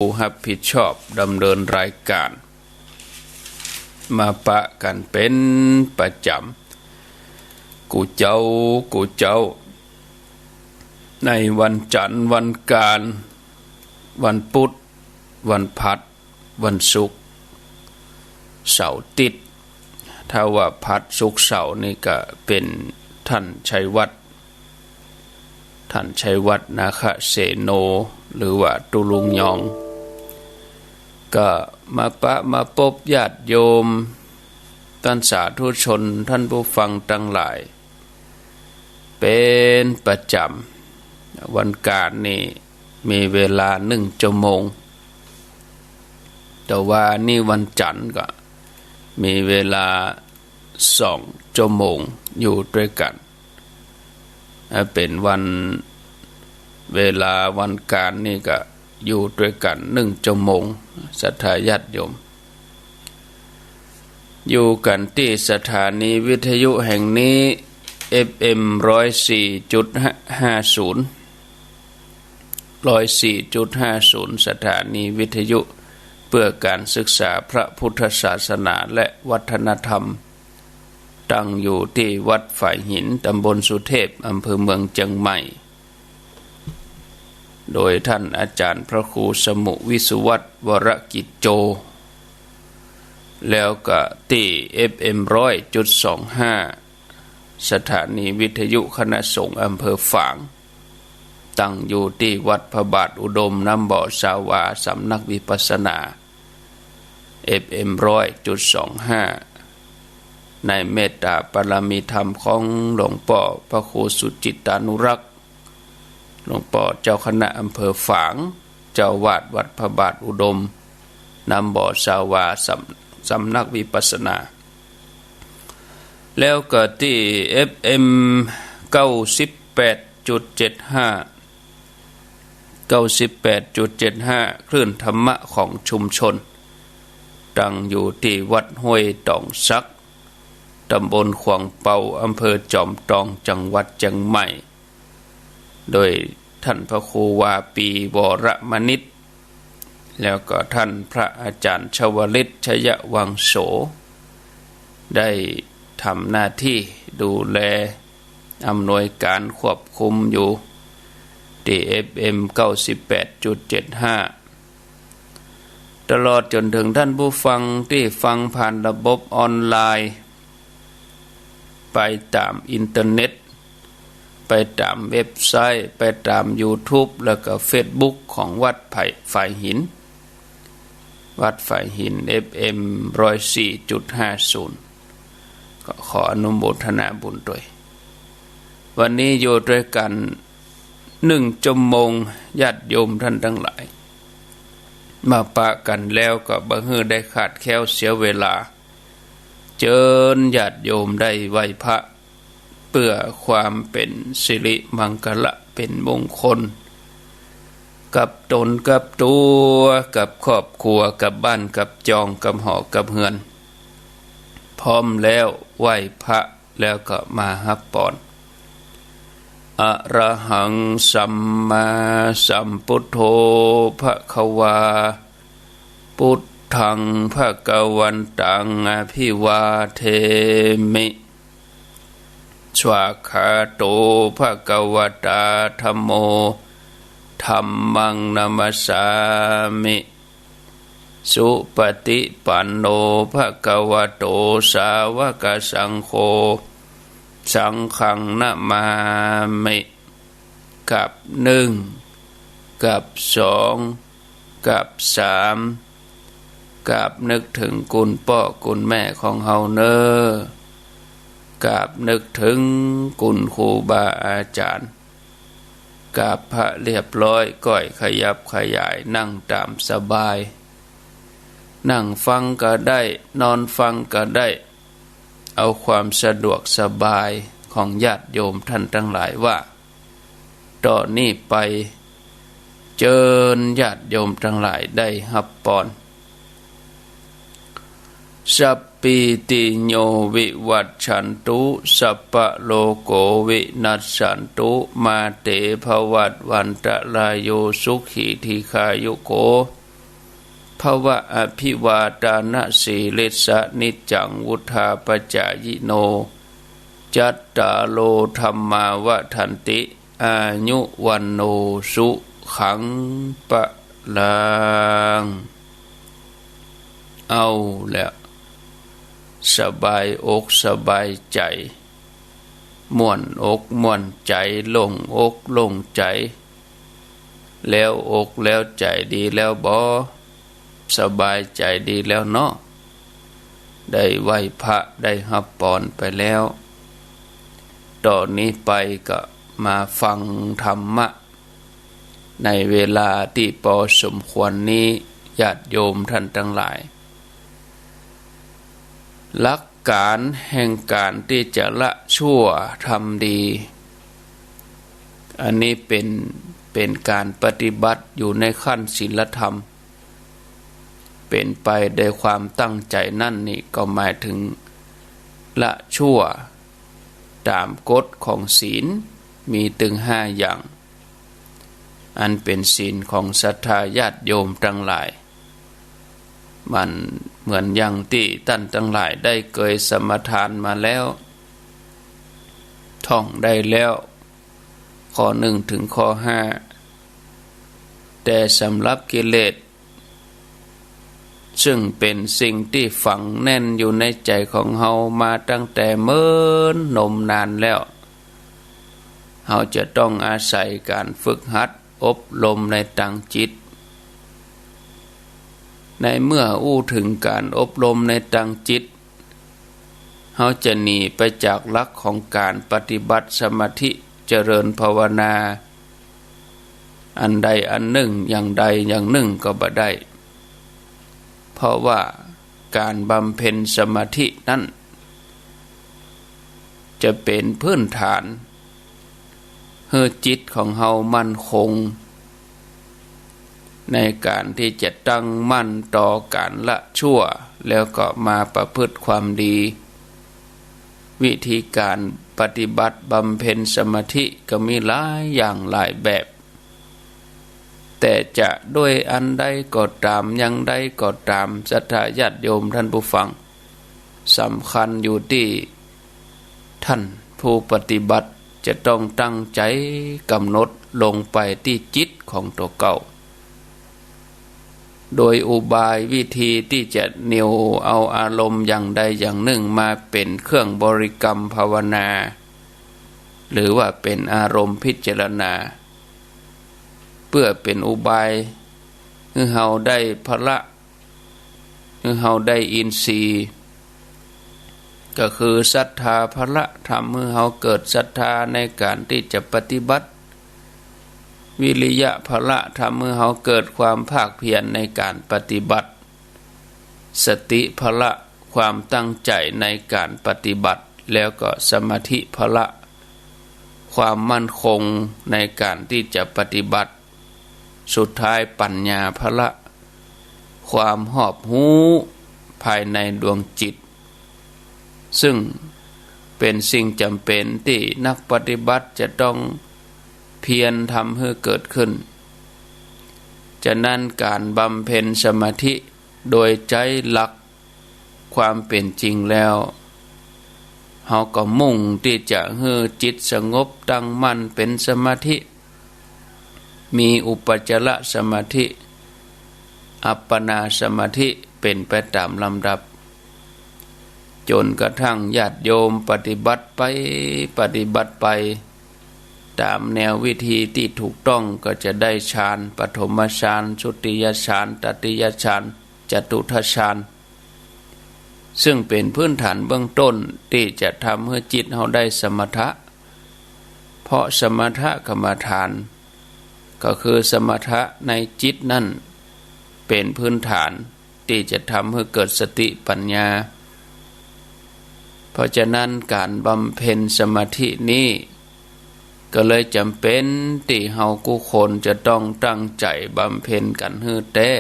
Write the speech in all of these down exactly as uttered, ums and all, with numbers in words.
ผู้ฮับผิดชอบดำเนินรายก๋าน มาปะกั๋นเป๋นประจ๋ำ กู้เจ๊า กู้เจ๊า ในวันจั๋นทร์ วันก๋าร วันปุ๊ด วันพัด วันศุกร์ เสาร์อาติ๊ด ถ้าว่าพัดศุกร์เสาร์นี่ก็เป๋นต้านชัยวัฒน์ ต้านชัยวัฒน์ นาคเสโน หรือว่าตุ๊ลุงยอง ก็มาปะมาปบญาติโยม ต้านสาธุชน ต้านผู้ฟังตังหลาย เป๋นประจ๋ำ วันก๋ารนี่มีเวลานึ่งจั่วโมง แต่ว่านี่วันจั๋นทร์ก็มีเวลาสองจั่วโมงอยู่ตวยกั๋น อ่า เป๋นวัน เวลาวันก๋ารนี่ก็อยู่ตวยกั๋นนึ่งจั่วโมง ศรัทธาญาติโยม อยู่กั๋นตี้สถานีวิทยุแห่งนี้ เอฟเอ็ม ร้อยสี่จุดห้าศูนย์ ร้อยสี่จุดห้าศูนย์ สถานีวิทยุเพื่อการศึกษาพระพุทธศาสนาและวัฒนธรรม ตั้งอยู่ตี้วัดฝายหิน ตำบลสุเทพ อำเภอเมืองเจียงใหม่ โดยต้านอาจ๋ารย์พระครูสมุห์ วิสุวัฒน์ วรกิจโจ แล้วก็ตี้ เอฟเอ็ม ร้อยจุดสองห้า สถานีวิทยุคณะสงฆ์อำเภอฝาง ตั้งอยู่ตี้วัดพระบาทอุดม น้ำบ่อซาวา สำนักวิปัสสนา เอฟเอ็ม ร้อยจุดสองห้า ในเมตตาปารมีธรรมของหลวงป้อพระครูสุจิตตานุรักษ์ หลวงป้อเจ้าคณะอำเภอฝาง เจ้าอาวาสวัดพระบาทอุดม น้ำบ่อซาวา สำ- สำนักวิปัสสนา แล้วก็ตี้ เอฟเอ็ม เก้าสิบแปดจุดเจ็ดห้า เก้าสิบแปดจุดเจ็ดห้า คลื่นธรรมะของชุมชน ตั้งอยู่ตี้วัดห้วยต๋องสัก ตำบลขวางเปา อำเภอจอมตอง จังหวัดเจียงใหม่ โดยต้านพระครูวาปี วรมณิช แล้วก็ต้านพระอาจ๋ารย์ชวลิต ชยวังโส ได้ทำหน้าตี้ดูแล อำนวยก๋านควบคุมอยู่ตี้ เอฟเอ็ม เก้าสิบแปดจุดเจ็ดห้า ตลอดจ๋นเถิงต้านผู้ฟังตี้ฟังผ่านระบบออนไลน์ ไปต๋ามอินเทอร์เน็ต ไปต๋ามเว็บไซต์ ไปต๋ามยูทูบ แล้วก็เฟซบุ๊กของวัดไผ่ ฝายหิน วัดฝายหิน เอฟเอ็ม ร้อยสี่จุดห้าศูนย์ ก็ขออนุโมทนาบุญตวย วันนี้อยู่ตวยกั๋นนึ่งจั่วโมง ญาติโยมต้านตังหลาย มาปะกั๋นแล้วก็บ่หื้อได้ขาดแคลนเสียเวลา เจิญญาติโยมได้ไหว้พระ เปื้อความเป๋นสิริมังคละ เป๋นมงคล กับต๋นกับตั๋ว กับครอบครัว กับบ้านกับจอง กับหอกับเฮือน พร้อมแล้วไหว้พระ แล้วก็มาฮับปอน อะระหัง สัมมาสัมพุทโธ ภะคะวา พุทธัง ภะคะวันตัง อะภิวาเทมิ สวากขาโต ภะคะวะตา ธัมโม ธัมมัง นะมัสสามิ สุปะติปันโน ภะคะวะโต สาวะกะสังโฆ สังฆัง นะมามิ กับนึ่ง กับสอง กับสาม กับนึกเถิงคุณป้อคุณแม่ของเฮาเน่อ กับนึกเถิงคุณครูบาอาจ๋ารย์ กับพระเรียบร้อย ก้อยขยับขยาย นั่งต๋ามสบาย นั่งฟังก็ได้ นอนฟังก็ได้ เอาความสะดวกสบายของญาติโยมต้านตังหลายว่า ต่อนี้ไป เจิญญาติโยมตังหลายได้ฮับปอน สัพพีติโย วิวัชชันตุ สัพพะโรโค วินัสสันตุ มาเต ภวัตวันตะราโย สุขี ทีฆายุโก ภวะอภิวาทานสีลิสสะ นิจจังวุฑฒาปจายิโน จัตตาโรธัมมาวัฑฒันติ อายุวัณโณสุขังพลัง เอาละ สบายอกสบายใจ๋ ม่วนอกม่วนใจ๋ โล่งอกโล่งใจ๋ แล้วอกแล้วใจ๋ดีแล้วบ่ สบายใจ๋ดีแล้วเนาะ ได้ไหว้พระ ได้ฮับปอนไปแล้ว ต่อนี้ไปก็มาฟังธรรมะ ในเวลาตี้ปอสมควรนี้ ญาติโยมท่านตังหลาย หลักก๋านแห่งก๋านตี้จะละชั่วทำดี อันนี้เป๋น เป๋นก๋านปฏิบัติอยู่ในขั้นศีลธรรม เป๋นไปโดยความตั้งใจ๋นั้นนี่ก็หมายเถิงละชั่วต๋ามกฎของศีล มีตึงห้าอย่าง อันเป๋นศีลของศรัทธาญาติโยมตังหลาย มันเหมือนอย่างตี้ต้านตังหลายได้เกยสมาทานมาแล้ว ท่องได้แล้ว ข้อหนึ่งเถิงข้อห้า แต่สำหรับกิเลส ซึ่งเป๋นสิ่งตี้ฝังแน่นอยู่ในใจ๋ของเฮามาตั้งแต่เมินนมนานแล้ว เฮาจะต้องอาศัยก๋านฝึกหัดอบรมในตางจิต ในเมื่ออู้เถิงก๋านอบรมในตางจิต เฮาจะหนีไปจากหลักของก๋านปฏิบัติสมาธิเจริญภาวนา อันใดอันนึ่ง อย่างใดอย่างนึ่งก็บ่ได้ เพราะว่าก๋านบำเพ็ญสมาธินั้น จะเป๋นพื้นฐานหื้อจิตของเฮามั่นคง ในก๋านตี้จะตั้งมั่นต่อก๋านละชั่ว แล้วก็มาประพฤติความดี วิธีก๋านปฏิบัติบำเพ็ญสมาธิก็มีหลายอย่างหลายแบบ แต่จะด้วยอันใดก็ต๋าม อย่างใดก็ต๋าม ศรัทธาญาติโยมท่านผู้ฟัง สำคัญอยู่ตี้ต้านผู้ปฏิบัติจะต้องตั้งใจ๋กำหนดลงไปตี้จิตของตั๋วเก่า โดยอุบายวิธีตี้จะเหนี่ยวเอาอารมณ์อย่างใดอย่างนึ่งมาเป๋นเครื่องบริกรรมภาวนา หรือว่าเป๋นอารมณ์พิจารณา เปื้อเป๋นอุบายหื้อเฮาได้พละ หื้อเฮาได้อินทรีย์ ก็คือศรัทธาพละ ทำหื้อเฮาเกิดศรัทธาในก๋านตี้จะปฏิบัติ วิริยะพละ ทำหื้อเฮาเกิดความภาคเพียรในก๋านปฏิบัติ สติพละ ความตั้งใจ๋ในก๋านปฏิบัติ แล้วก็สมาธิพละ ความมั่นคงในก๋านตี้จะปฏิบัติ สุดท้ายปัญญาพละ ความรอบฮู้ภายในดวงจิต ซึ่งเป๋นสิ่งจ๋ำเป๋นตี้นักปฏิบัติจะต้องเพียรทำหื้อเกิดขึ้น ฉะนั้นก๋านบำเพ็ญสมาธิโดยใจ๊หลักความเป๋นจริงแล้ว เฮาก็มุ่งตี้จะหื้อจิตสงบตั้งมั่นเป๋นสมาธิ มีอุปจารสมาธิ อัปปนาสมาธิเป๋นไปต๋ามลำดับ จ๋นกระทั่งญาติโยมปฏิบัติไป ปฏิบัติไป ต๋ามแนววิธีตี้ถูกต้องก็จะได้ฌาน ปฐมฌาน ทุติยฌาน ตติยฌาน จตุตถฌาน ซึ่งเป๋นพื้นฐานเบื้องต้นตี้จะทำหื้อจิตเฮาได้สมถะ เพราะสมถกรรมฐาน ก็คือสมถะในจิตนั้น เป๋นพื้นฐานตี้จะทำหื้อเกิดสติปัญญา เพราะฉะนั้นก๋านบำเพ็ญสมาธินี้ ก็เลยจ๋ำเป๋นตี้เฮากู้คนจะต้องตั้งใจ๋บำเพ็ญกั๋นหื้อแต๊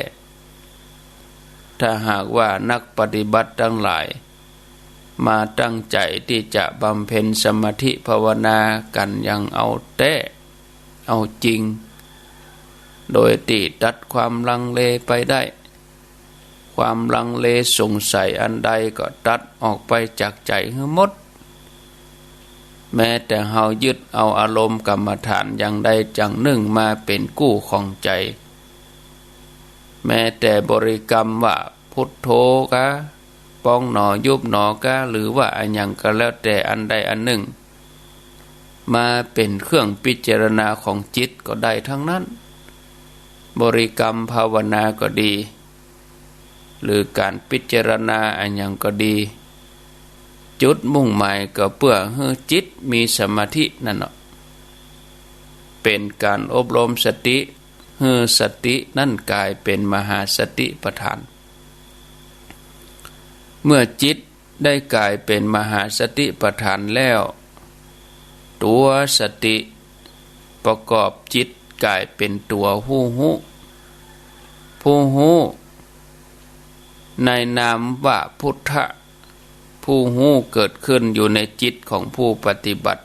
ถ้าหากว่านักปฏิบัติตังหลาย มาตั้งใจ๋ตี้จะบำเพ็ญสมาธิภาวนากั๋นอย่างเอาแต๊ เอาจริง โดยตี้ตัดความลังเลไปได้ ความลังเลสงสัยอันใดก็ตัดออกไปจากใจ๋หื้อหมด แม้แต่เฮายึดเอาอารมณ์กรรมฐานอย่างใดอย่างนึ่งมาเป๋นกู้ของใจ๋ แม้แต่บริกรรมว่าพุทโธกา ปองหนอยุบหนอกา หรือว่าอะหยังก็แล้วแต่อันใดอันนึ่ง มาเป๋นเครื่องพิจารณาของจิตก็ได้ทั้งนั้น บริกรรมภาวนาก็ดี หรือก๋านพิจารณาอะหยังก็ดี จุดมุ่งหมายก็เปื้อหื้อจิตมีสมาธินั่นเนาะ เป๋นก๋านอบรมสติ หื้อสตินั้นก๋ายเป๋นมหาสติปัฏฐาน เมื่อจิตได้ก๋ายเป๋นมหาสติปัฏฐานแล้ว ตั๋วสติประกอบจิตก๋ายเป๋นตั๋วผู้ฮู้ ผู้ฮู้ ในนามว่าพุทธะ ผู้ฮู้เกิดขึ้นอยู่ในจิตของผู้ปฏิบัติ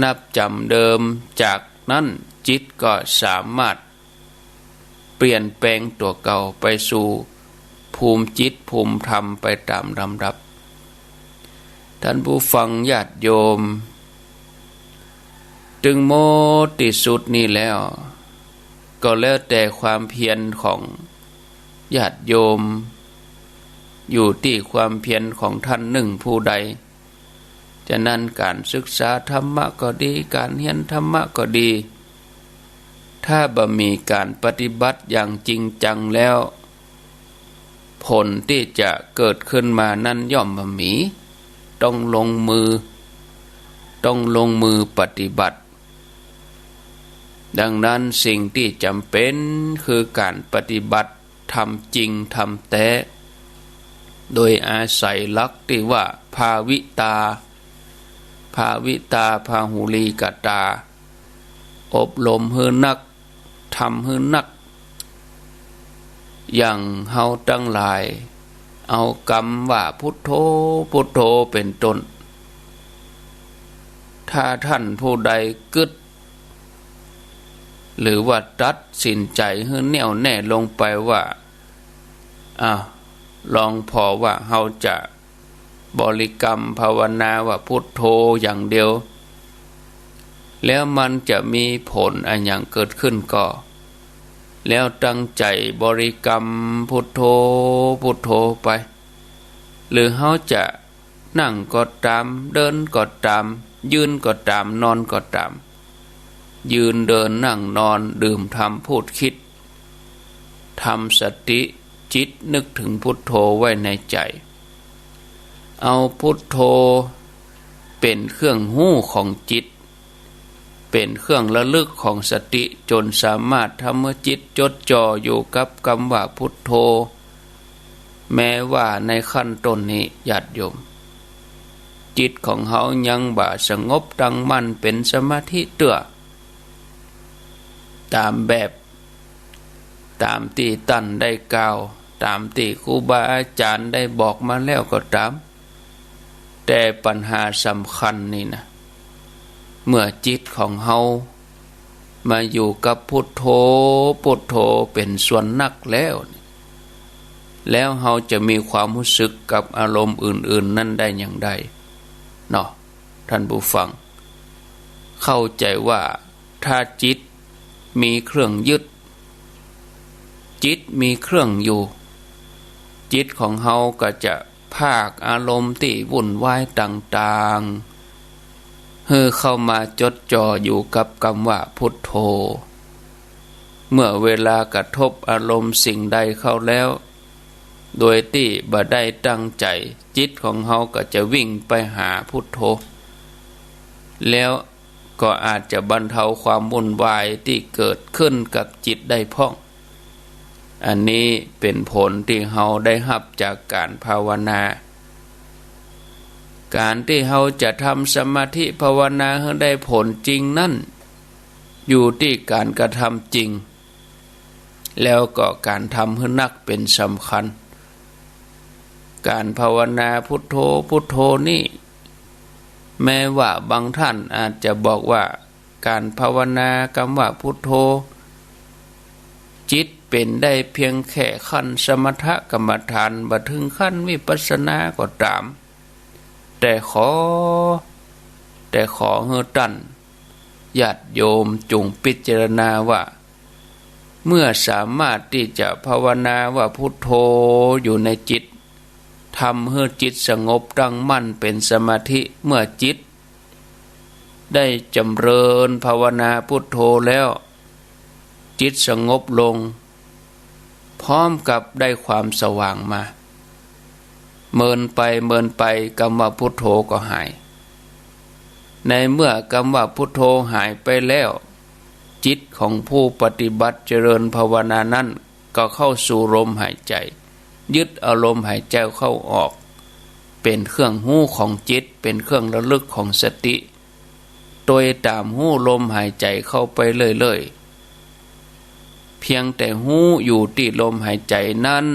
นับจ๋ำเดิมจากนั้นจิตก็สามารถเปลี่ยนแปลงตั๋วเก่าไปสู่ภูมิจิตภูมิธรรมไปต๋ามลำดับ ท่านผู้ฟังญาติโยม ตึงหมดตี้สุดนี้แล้ว ก็แล้วแต่ความเพียรของญาติโยม อยู่ตี้ความเพียรของท่านนึ่งผู้ใด ฉะนั้นก๋านศึกษาธรรมะก็ดี ก๋านเฮียนธรรมะก็ดี ถ้าบ่มีก๋านปฏิบัติอย่างจริงจังแล้ว ผลตี้จะเกิดขึ้นมานั้นย่อมบ่มี ต้องลงมือ ต้องลงมือปฏิบัติ ดังนั้นสิ่งตี้จ๋ำเป๋นคือก๋านปฏิบัติ ธรรมจริงธรรมแต๊ โดยอาศัยหลักตี้ว่า ภาวิตา ภาวิตา พาหุลีกตา อบรมหื้อนัก ทำหื้อนัก อย่างเฮาตังหลาย เอากำว่าพุทโธ พุทโธ เป๋นต้น ถ้าท่านผู้ใดกึ๊ด หรือว่าตัดสินใจ๋หื้อแน่วแน่ลงไปว่า อ้าว ลองผ่อว่าเฮาจะบริกรรมภาวนาว่าพุทโธอย่างเดียว แล้วมันจะมีผลอะหยังเกิดขึ้นก่อ แล้วตั้งใจ๋บริกรรมพุทโธ พุทโธไป หรือเฮาจะ นั่งก็ต๋าม เดินก็ต๋าม ยืนก็ต๋าม นอนก็ต๋าม ยืนเดินนั่งนอน ดื่มทำพูดคิด ทำสติ จิตนึกถึงพุทโธไว้ในใจ๋ เอาพุทโธเป๋นเครื่องฮู้ของจิต เป๋นเครื่องระลึกของสติ จ๋นสามารถทำหื้อจิตจดจ่ออยู่กับกำว่าพุทโธ แม้ว่าในขั้นต้นนี้ญาติโยม จิตของเฮายังบ่สงบตั้งมั่นเป๋นสมาธิเตื้อ ต๋ามแบบ ต๋ามตี้ต้านได้กล่าว ต๋ามตี้ครูบาอาจ๋ารย์ได้บอกมาแล้วก็ต๋าม แต่ปัญหาสำคัญนี่นะ เมื่อจิตของเฮามาอยู่กับพุทโธ พุทโธเป๋นส่วนนักแล้วนี่ แล้วเฮาจะมีความฮู้สึกกับอารมณ์อื่นๆ นั้นได้อย่างใดเนาะ ท่านผู้ฟัง เข้าใจ๋ว่าถ้าจิตมีเครื่องยึด จิตมีเครื่องอยู่ จิตของเฮาก็จะ พากอารมณ์ตี้วุ่นวายต่างๆ หื้อเข้ามาจดจ่ออยู่กับกำว่าพุทโธ เมื่อเวลากระทบอารมณ์สิ่งใดเข้าแล้ว โดยตี้บ่ได้ตั้งใจ๋ จิตของเฮาก็จะวิ่งไปหาพุทโธ แล้ว ก็อาจจะบรรเทาความวุ่นวายตี้เกิดขึ้นกับจิตได้พ่อง อันนี้เป๋นผลตี้เฮาได้ฮับจากก๋านภาวนา ก๋านตี้เฮาจะทำสมาธิภาวนาหื้อได้ผลจริงนั้น อยู่ตี้ก๋านกระทำจริง แล้วก็ก๋านทำหื้อนักเป๋นสำคัญ ก๋านภาวนาพุทโธ พุทโธนี่ แม้ว่าบางท่านอาจจะบอกว่าก๋านภาวนากำว่าพุทโธ จิต เป๋นได้เปียงแค่ขั้นสมถกรรมฐาน บ่เถิงขั้นวิปัสสนาก็ต๋าม แต่ขอ แต่ขอหื้อต้านญาติโยมจุ่งพิจารณาว่า เมื่อสามารถตี้จะภาวนาว่าพุทโธอยู่ในจิต ทำหื้อจิตสงบตั้งมั่นเป๋นสมาธิ เมื่อจิตได้จ๋ำเริญภาวนาพุทโธแล้ว จิตสงบลง พร้อมกับได้ความสว่างมา เมินไปเมินไป กำว่าพุทโธก็หาย ในเมื่อกำว่าพุทโธหายไปแล้ว จิตของผู้ปฏิบัติเจริญภาวนานั้นก็เข้าสู่ลมหายใจ๋ ยึดเอาลมหายใจ๋เข้าออก เป๋นเครื่องฮู้ของจิต เป๋นเครื่องระลึกของสติ ตวยต๋ามฮู้ลมหายใจ๋เข้าไปเรื่อยๆ เปียงแต่ฮู้อยู่ตี้ลมหายใจ๋นั้น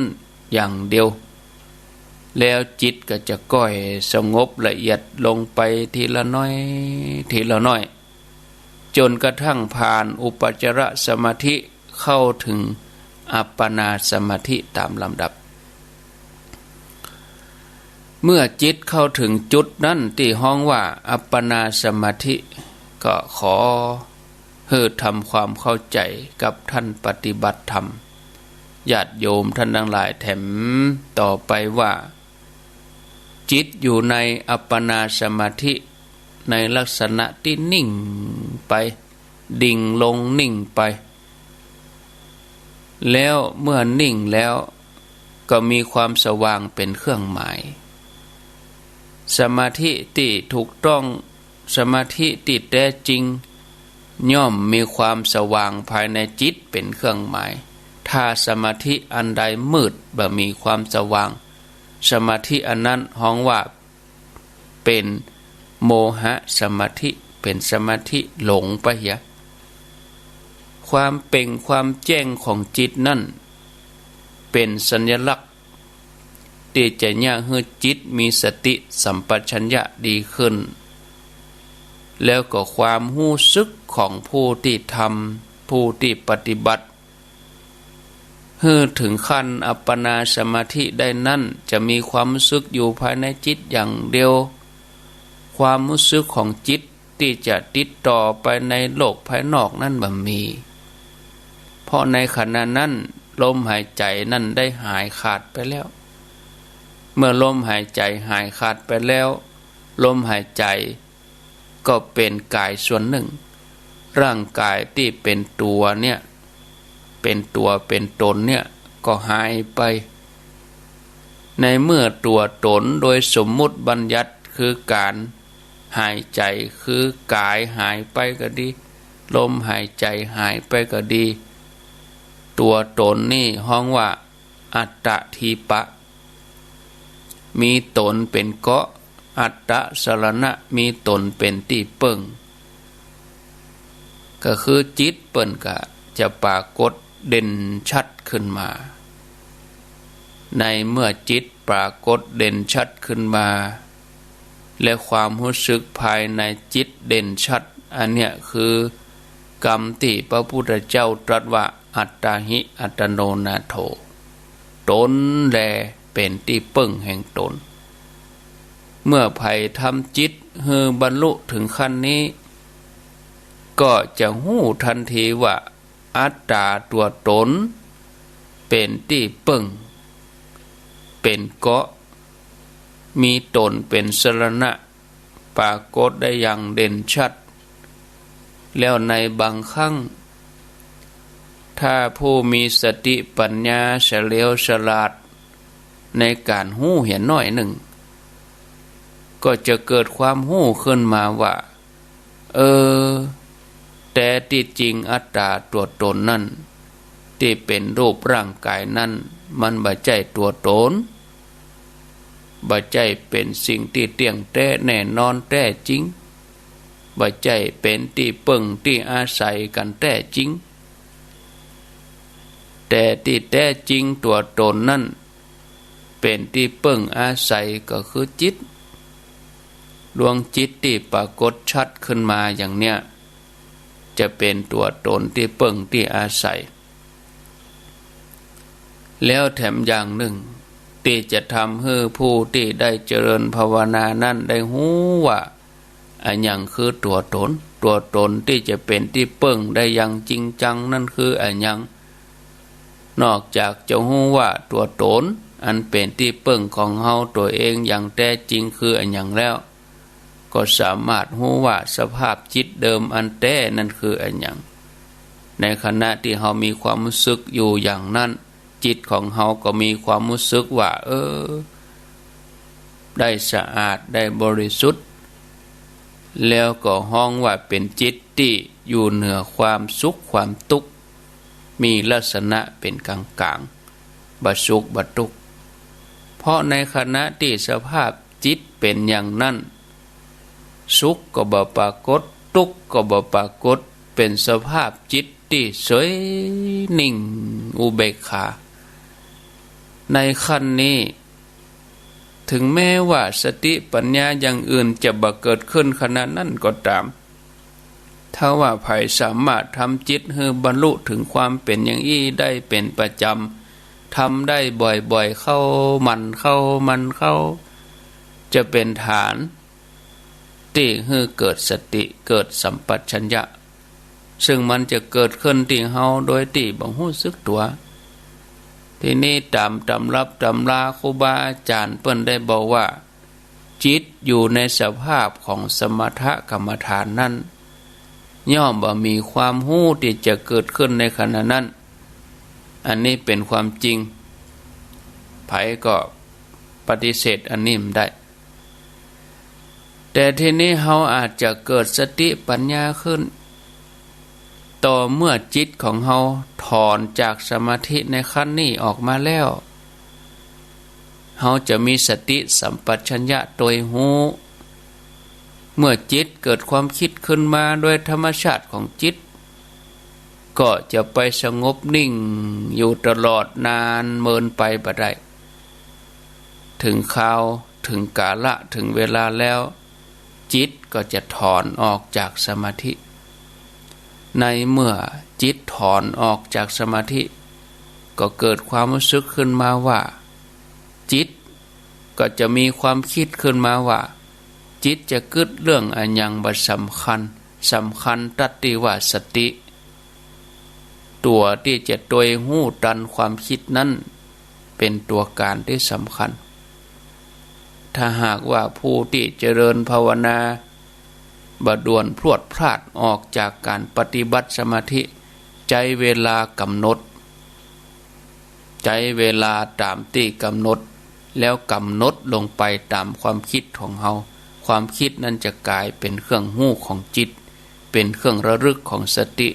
อย่างเดียว แล้วจิตก็จะก้อยสงบละเอียดลงไปทีละน้อย ทีละน้อย จ๋นกระทั่งผ่านอุปจารสมาธิเข้าเถิงอัปปนาสมาธิต๋ามลำดับ เมื่อจิตเข้าเถิงจุดนั้นตี้ฮ้องว่าอัปปนาสมาธิ ก็ขอหื้อทำความเข้าใจ๋กับต้านปฏิบัติธรรม ญาติโยมต้านตังหลายแถมต่อไปว่า จิตอยู่ในอัปปนาสมาธิ ในลักษณะตี้นิ่งไป ดิ่งลงนิ่งไป แล้วเมื่อนิ่งแล้วก็มีความสว่างเป๋นเครื่องหมาย สมาธิตี้ถูกต้อง สมาธิตี้แต๊จริง ย่อมมีความสว่างภายในจิตเป๋นเครื่องหมาย ถ้าสมาธิอันใดมืด บ่มีความสว่าง สมาธิอันนั้นฮ้องว่า เป๋นโมหะสมาธิ เป๋นสมาธิหลงไปเหีย ความเป่งความแจ้งของจิตนั้น เป๋นสัญลักษณ์ตี้จะเยียะหื้อจิตมีสติสัมปชัญญะดีขึ้น แล้วก็ความฮู้สึกของผู้ตี้ทำ ผู้ตี้ปฏิบัติ หื้อเถิงขั้นอัปปนาสมาธิได้นั้น จะมีความฮู้สึกอยู่ภายในจิตอย่างเดียว ความฮู้สึกของจิตตี้จะติดต่อไปในโลกภายนอกนั้นบ่มี เพราะในขณะนั้นลมหายใจ๋นั้นได้หายขาดไปแล้ว เมื่อลมหายใจ๋หายขาดไปแล้ว ลมหายใจ๋ ก็เป๋นก๋ายส่วนนึ่ง ร่างก๋ายตี้เป๋นตั๋วเนี่ย เป๋นตั๋วเป๋นต๋นเนี่ย ก็หายไป ในเมื่อตั๋วต๋นโดยสมมุติบัญญัติ คือก๋านหายใจ๋ คือก๋ายหายไปก็ดี ลมหายใจ๋หายไปก็ดี ตั๋วต๋นนี่ฮ้องว่า อัตตาธีปะ มีต๋นเป๋นเก๊าะ อัตตสรณะ มีต๋นเป๋นตี้เปิ้ง ก็คือจิตเปิ้นก็จะปรากฏเด่นชัดขึ้นมา ในเมื่อจิตปรากฏเด่นชัดขึ้นมา และความฮู้สึกภายในจิตเด่นชัด อันเนี้ยคือกำตี้พระพุทธเจ้าตรัสว่า อัตตาหิ อัตโนนาโถ ต๋นแลเป๋นตี้เปิ้งแห่งต๋น เมื่อใผทำจิตหื้อบรรลุเถิงขั้นนี้ ก็จะฮู้ตันทีว่า อัตตาตั๋วต๋นเป๋นตี้เปิ้ง เป๋นเก๊าะ มีต๋นเป๋นสรณะ ปรากฏได้อย่างเด่นชัด แล้วในบางครั้ง ถ้าผู้มีสติปัญญาเฉลียวฉลาดในก๋านฮู้เหียน้อยนึ่ง ก็จะเกิดความฮู้ขึ้นมาว่า เออ แต๊ตี้จริงอัตตาตั๋วต๋นนั้น ตี้เป๋นรูปร่างก๋ายนั้น มันบ่ใจ้ตั๋วต๋น บ่ใจ้เป๋นสิ่งตี้เตี้ยงแต๊แน่นอนแต๊จริง บ่ใจ้เป๋นตี้เปิ้งตี้อาศัยกั๋นแต๊จริง แต่ตี้แต๊จริงตั๋วต๋นนั้น เป๋นตี้เปิ้งอาศัยก็คือจิต ดวงจิตตี้ปรากฏชัดขึ้นมาอย่างเนี้ย จะเป๋นตั๋วต๋นตี้เปิ้งตี้อาศัย แล้วแถมอย่างนึ่งตี้จะทำหื้อผู้ตี้ได้เจริญภาวนานั้นได้ฮู้ว่า อะหยังคือตั๋วต๋น ตั๋วต๋นตี้จะเป๋นตี้เปิ้งได้อย่างจริงจังนั้นคืออะหยัง นอกจากจะฮู้ว่าตั๋วต๋นอันเป๋นตี้เปิ้งของเฮาตั๋วเองอย่างแต๊จริงคืออะหยังแล้ว ก็สามารถฮู้ว่าสภาพจิตเดิมอันแต๊นั้นคืออะหยัง ในขณะตี้เฮามีความฮู้สึกอยู่อย่างนั้น จิตของเฮาก็มีความฮู้สึกว่า เออ ได้สะอาด ได้บริสุทธิ์ แล้วก็ฮ้องว่าเป๋นจิตตี้อยู่เหนือความสุขความตุ๊กข์ มีลักษณะเป๋นก๋างๆ บ่สุขบ่ตุ๊กข์ เพราะในขณะตี้สภาพจิตเป๋นอย่างนั้น สุขก็บ่ปรากฏ ตุ๊กข์ก็บ่ปรากฏ เป๋นสภาพจิตตี้เสยนิ่งอุเบกขา ในขั้นนี้ ถึงแม้ว่าสติปัญญาอย่างอื่นจะบ่เกิดขึ้นขณะนั้นก็ต๋าม ถ้าว่าใผสามารถทำจิตหื้อบรรลุถึงความเป๋นอย่างอี้ได้เป๋นประจ๋ำ ทำได้บ่อยๆ เข้า หมั่นเข้า หมั่นเข้า จะเป๋นฐานตี้หื้อเกิดสติ เกิดสัมปชัญญะ ซึ่งมันจะเกิดขึ้นตี้เฮาโดยตี้บ่ฮู้สึกตั๋ว ทีนี้ต๋ามตำรับตำราครูบาอาจ๋ารย์เปิ้นได้บอกว่า จิตอยู่ในสภาพของสมถกรรมฐานนั้น ย่อมบ่มีความฮู้ตี้จะเกิดขึ้นในขณะนั้น อันนี้เป๋นความจริง ใผก็ปฏิเสธอันนี้บ่ได้ แต่ทีนี้เฮาอาจจะเกิดสติปัญญาขึ้น ต่อเมื่อจิตของเฮาถอนจากสมาธิในขั้นนี้ออกมาแล้ว เฮาจะมีสติสัมปชัญญะตวยฮู้ เมื่อจิตเกิดความคิดขึ้นมาโดยธรรมชาติของจิต ก็จะไปสงบนิ่งอยู่ตลอดนานเมินไปบ่ได้ ถึงคราว ถึงกาละ ถึงเวลาแล้ว จิตก็จะถอนออกจากสมาธิ ในเมื่อจิตถอนออกจากสมาธิ ก็เกิดความฮู้สึกขึ้นมาว่า จิต ก็จะมีความคิดขึ้นมาว่า จิตจะกึ๊ดเรื่องอะหยังบ่สำคัญ สำคัญตั๊ดตี้ว่าสติ ตั๋วตี้จะตวยฮู้ตันความคิดนั้น เป๋นตั๋วก๋านตี้สำคัญ ถ้าหากว่าผู้ตี้เจริญภาวนา บ่ด่วนพรวดพลาดออกจากก๋านปฏิบัติสมาธิ ใจ๊เวลากำหนด ใจ๊เวลาต๋ามตี้กำหนด แล้วกำหนดลงไปต๋ามความคิดของเฮา ความคิดนั้นจะก๋ายเป๋นเครื่องฮู้ของจิต เป๋นเครื่องระลึกของสติ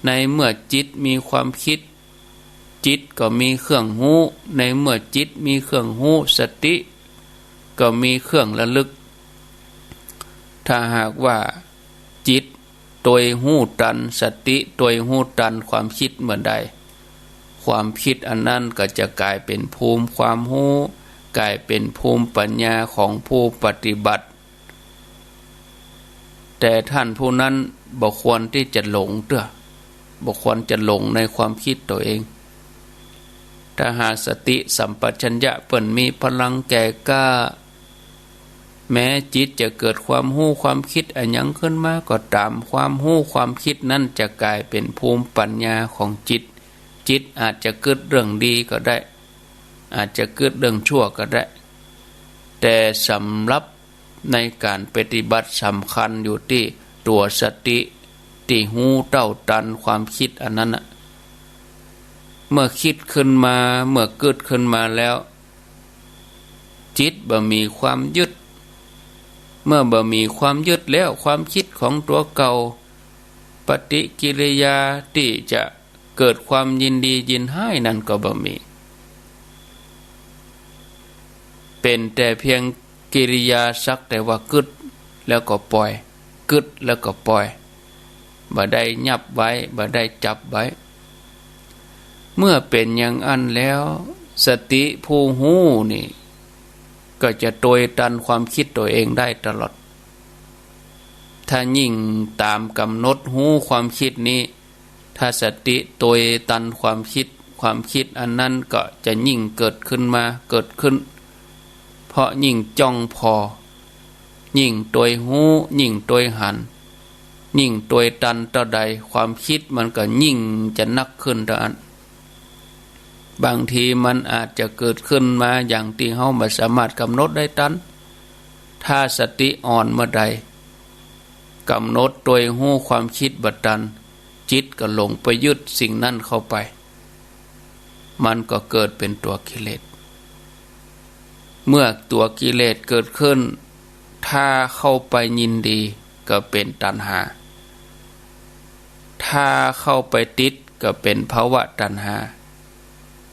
ในเมื่อจิตมีความคิด จิตก็มีเครื่องฮู้ ในเมื่อจิตมีเครื่องฮู้ สติก็มีเครื่องระลึก ถ้าหากว่าจิตตวยฮู้ตัน สติตวยฮู้ตันความคิดเมื่อใด ความคิดอันนั้นก็จะก๋ายเป๋นภูมิความฮู้ ก๋ายเป๋นภูมิปัญญาของผู้ปฏิบัติ แต่ต้านผู้นั้นบ่ควรตี้จะหลงเตื้อ บ่ควรจะหลงในความคิดตั๋วเอง ถ้าหากสติสัมปชัญญะเปิ้นมีพลังแก่กล้า แม้จิตจะเกิดความฮู้ความคิดอะหยังขึ้นมาก็ต๋าม ความฮู้ความคิดนั้นจะก๋ายเป๋นภูมิปัญญาของจิต จิตอาจจะกึ๊ดเรื่องดีก็ได้ อาจจะกึ๊ดเรื่องชั่วก็ได้ แต่สำหรับในก๋านปฏิบัติสำคัญอยู่ตี้ตั๋วสติ ตี้ฮู้เต้าตันความคิดอันนั้นน่ะ เมื่อคิดขึ้นมา เมื่อกึ๊ดขึ้นมาแล้ว จิตบ่มีความยึด เมื่อบ่มีความยึดแล้ว ความคิดของตั๋วเก่า ปฏิกิริยาตี้จะเกิดความยินดียินฮ้ายนั้นก็บ่มี เป๋นแต่เพียงกิริยาสักแต่ว่ากึ๊ดแล้วก็ป่อย กึ๊ดแล้วก็ป่อย บ่ได้ยับไว้ บ่ได้จับไว้ เมื่อเป๋นอย่างอั้นแล้ว สติผู้ฮู้นี่ ก็จะตวยตันความคิดตั๋วเองได้ตลอด ถ้ายิ่งต๋ามกำหนดฮู้ความคิดนี้ ถ้าสติตวยตันความคิด ความกึ๊ดอันนั้นก็จะยิ่งเกิดขึ้นมา เกิดขึ้น เพราะยิ่งจ้องผ่อ ยิ่งตวยฮู้ ยิ่งตวยหัน ยิ่งตวยตันเต้าใด ความกึ๊ดมันก็ยิ่งจะนักขึ้นเต้าอั้น บางทีมันอาจจะเกิดขึ้นมาอย่างตี้เฮาบ่สามารถกำหนดได้ตัน ถ้าสติอ่อนเมื่อใด กำหนดตวยฮู้ความกึ๊ดบ่ตัน จิตก็หลงไปยึดสิ่งนั้นเข้าไป มันก็เกิดเป๋นตั๋วกิเลส เมื่อตั๋วกิเลสเกิดขึ้น ถ้าเข้าไปยินดีก็เป๋นตัณหา ถ้าเข้าไปติดก็เป๋นภวตัณหา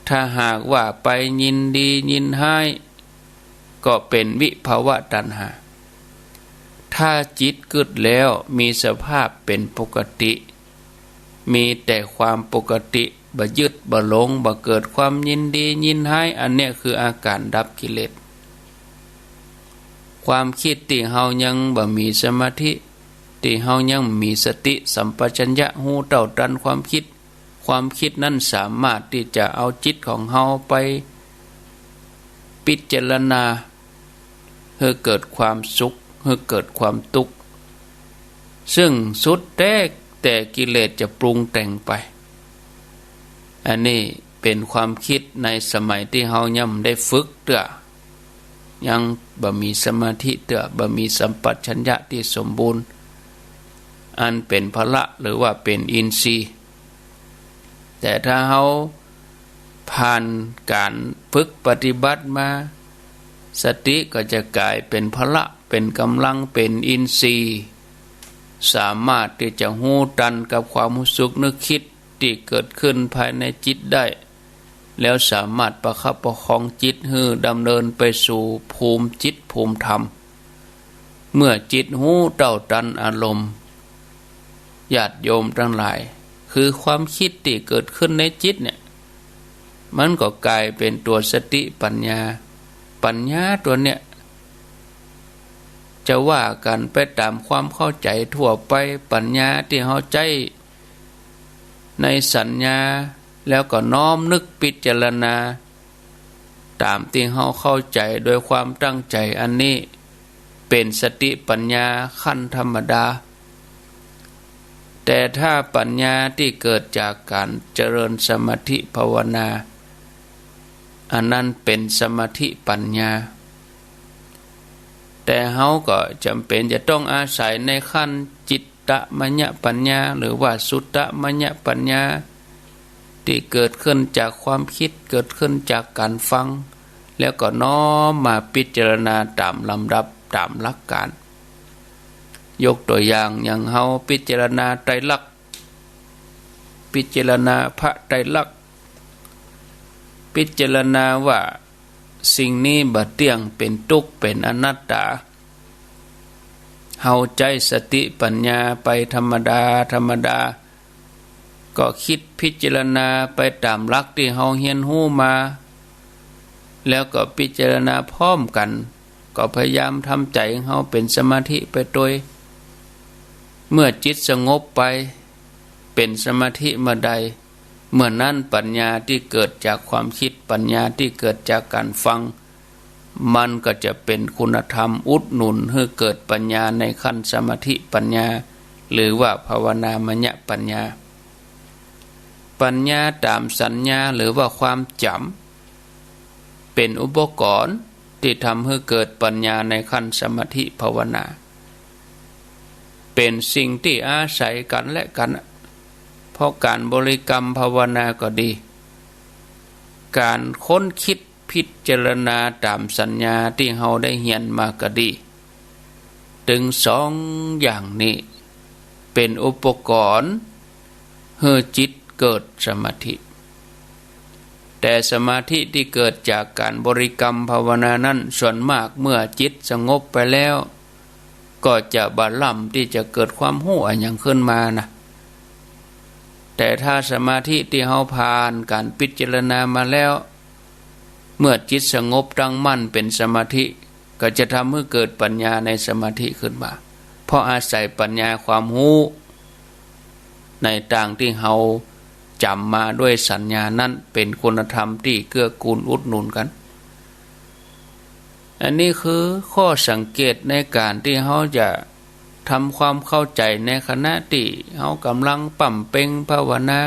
ถ้าหากว่าไปยินดียินฮ้าย ก็เป๋นวิภวตัณหา ถ้าจิตกึ๊ดแล้วมีสภาพเป๋นปกติ มีแต่ความปกติ บ่ยึดบ่หลง บ่เกิดความยินดียินฮ้าย อันเนี้ยคืออาก๋านดับกิเลส ความกึ๊ดตี้เฮายังบ่มีสมาธิ ตี้เฮายังมีสติสัมปชัญญะฮู้เต้าตันความกึ๊ด ความกึ๊ดนั้นสามารถตี้จะเอาจิตของเฮาไปพิจารณา หื้อเกิดความสุข หื้อเกิดความตุ๊กข์ ซึ่งสุดแต๊แต่กิเลสจะปรุงแต่งไป อันนี้เป๋นความกึ๊ดในสมัยตี้เฮายังบ่ได้ฝึกเตื้อ ยังบ่มีสมาธิเตื้อ บ่มีสัมปชัญญะตี้สมบูรณ์ อันเป๋นพละหรือว่าเป๋นอินทรีย์ แต่ถ้าเฮาผ่านก๋านฝึกปฏิบัติมา สติก็จะก๋ายเป๋นพละ เป๋นก๋ำลัง เป๋นอินทรีย์ สามารถตี้จะฮู้ตันกับความฮู้สึกนึกกึ๊ดตี้เกิดขึ้นภายในจิตได้ แล้วสามารถประคับประคองจิตหื้อดำเนินไปสู่ภูมิจิตภูมิธรรม เมื่อจิตฮู้เต้าตันอารมณ์ ญาติโยมตังหลาย คือความกึ๊ดตี้เกิดขึ้นในจิตเนี่ย มันก็ก๋ายเป๋นตั๋วสติปัญญา ปัญญาตั๋วเนี่ย จะว่ากั๋นไปต๋ามความเข้าใจ๋ทั่วไป ปัญญาตี้เฮาใจ๊ในสัญญา แล้วก็น้อมนึกพิจารณา ต๋ามตี้เฮาเข้าใจ๋โดยความตั้งใจ๋ อันนี้เป๋นสติปัญญาขั้นธรรมดา แต่ถ้าปัญญาตี้เกิดจากก๋านเจริญสมาธิภาวนา อันนั้นเป๋นสมาธิปัญญา แต่เฮาก็จ๋ำเป๋นจะต้องอาศัยในขั้นจิตตมัญญปัญญา หรือว่าสุตตมัญญปัญญา ตี้เกิดขึ้นจากความกึ๊ด เกิดขึ้นจากก๋านฟัง แล้วก็น้อมมาพิจารณาต๋ามลำดับ ต๋ามหลักก๋าน ยกตั๋วอย่าง อย่างเฮาพิจารณาไตรลักษณ์ พิจารณาพระไตรลักษณ์ พิจารณาว่าสิ่งนี้บ่เตี้ยง เป๋นตุ๊กข์ เป๋นอนัตตา เฮาใจ๊สติปัญญาไปธรรมดาธรรมดา ก็กึ๊ดพิจารณาไปต๋ามหลักตี้เฮาเฮียนฮู้มา แล้วก็พิจารณาพร้อมกั๋น ก็พยายามทำใจ๋เฮาเป๋นสมาธิไปตวย เมื่อจิตสงบไป เป๋นสมาธิเมื่อใด เมื่อนั้นปัญญาตี้เกิดจากความกึ๊ด ปัญญาตี้เกิดจากก๋านฟัง มันก็จะเป๋นคุณธรรมอุดหนุนหื้อเกิดปัญญาในขั้นสมาธิปัญญา หรือว่าภาวนามัญญปัญญา ปัญญาต๋ามสัญญา หรือว่าความจ๋ำ เป๋นอุปกรณ์ตี้ทำหื้อเกิดปัญญาในขั้นสมาธิภาวนา เป๋นสิ่งตี้อาศัยกั๋นและกั๋น เพราะก๋านบริกรรมภาวนาก็ดี ก๋านค้นกึ๊ดพิจารณาต๋ามสัญญาตี้เฮาได้เฮียนมาก็ดี ตึงสองอย่างนี้เป๋นอุปกรณ์หื้อจิตเกิดสมาธิ แต่สมาธิตี้เกิดจากก๋านบริกรรมภาวนานั้น ส่วนมากเมื่อจิตสงบไปแล้ว ก็จะบ่ล้ำตี้จะเกิดความฮู้อะหยังขึ้นมานะ แต่ถ้าสมาธิตี้เฮาผ่านก๋านพิจารณามาแล้ว เมื่อจิตสงบตั้งมั่นเป๋นสมาธิ ก็จะทำหื้อเกิดปัญญาในสมาธิขึ้นมา เพราะอาศัยปัญญาความฮู้ ในตางตี้เฮา จ๋ำมาด้วยสัญญานั้น เป๋นคุณธรรมตี้เกื้อกูลอุดหนุนกั๋น อันนี้คือข้อสังเกตในก๋านตี้เฮาจะทำความเข้าใจ๋ในขณะตี้เฮากำลังปั๊มเป็งภาวนา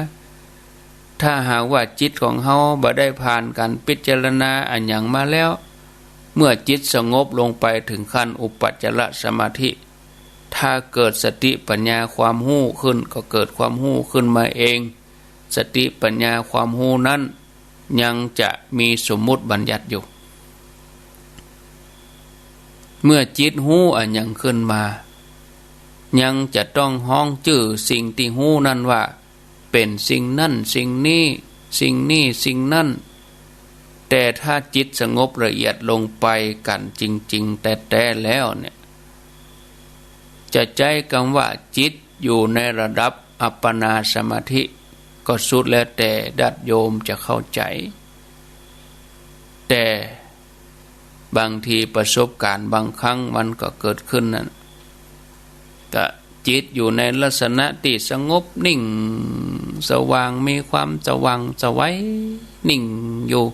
ถ้าหากว่าจิตของเฮาบ่ได้ผ่านก๋านพิจารณาอะหยังมาแล้ว เมื่อจิตสงบลงไปเถิงขั้นอุปัจจารสมาธิ ถ้าเกิดสติปัญญาความฮู้ขึ้น ก็เกิดความฮู้ขึ้นมาเอง สติปัญญาความฮู้นั้นยังจะมีสมมุติบัญญัติอยู่ เมื่อจิตฮู้อะหยังขึ้นมา ยังจะต้องฮ้องจื้อสิ่งตี้ฮู้นั้นว่า เป๋นสิ่งนั้นสิ่งนี้ สิ่งนี้สิ่งนั้น แต่ถ้าจิตสงบละเอียดลงไปกั๋นจริงๆ แต๊ๆ แล้วเนี่ย จะใจ๊กำว่าจิตอยู่ในระดับอัปปนาสมาธิ ก็สุดแล้วแต่ญาติโยมจะเข้าใจ๋ แต่บางทีประสบก๋ารณ์บางครั้งมันก็เกิดขึ้นนั้น ก็จิตอยู่ในลักษณะตี้สงบนิ่งสว่าง มีความสว่างไสวนิ่งอยู่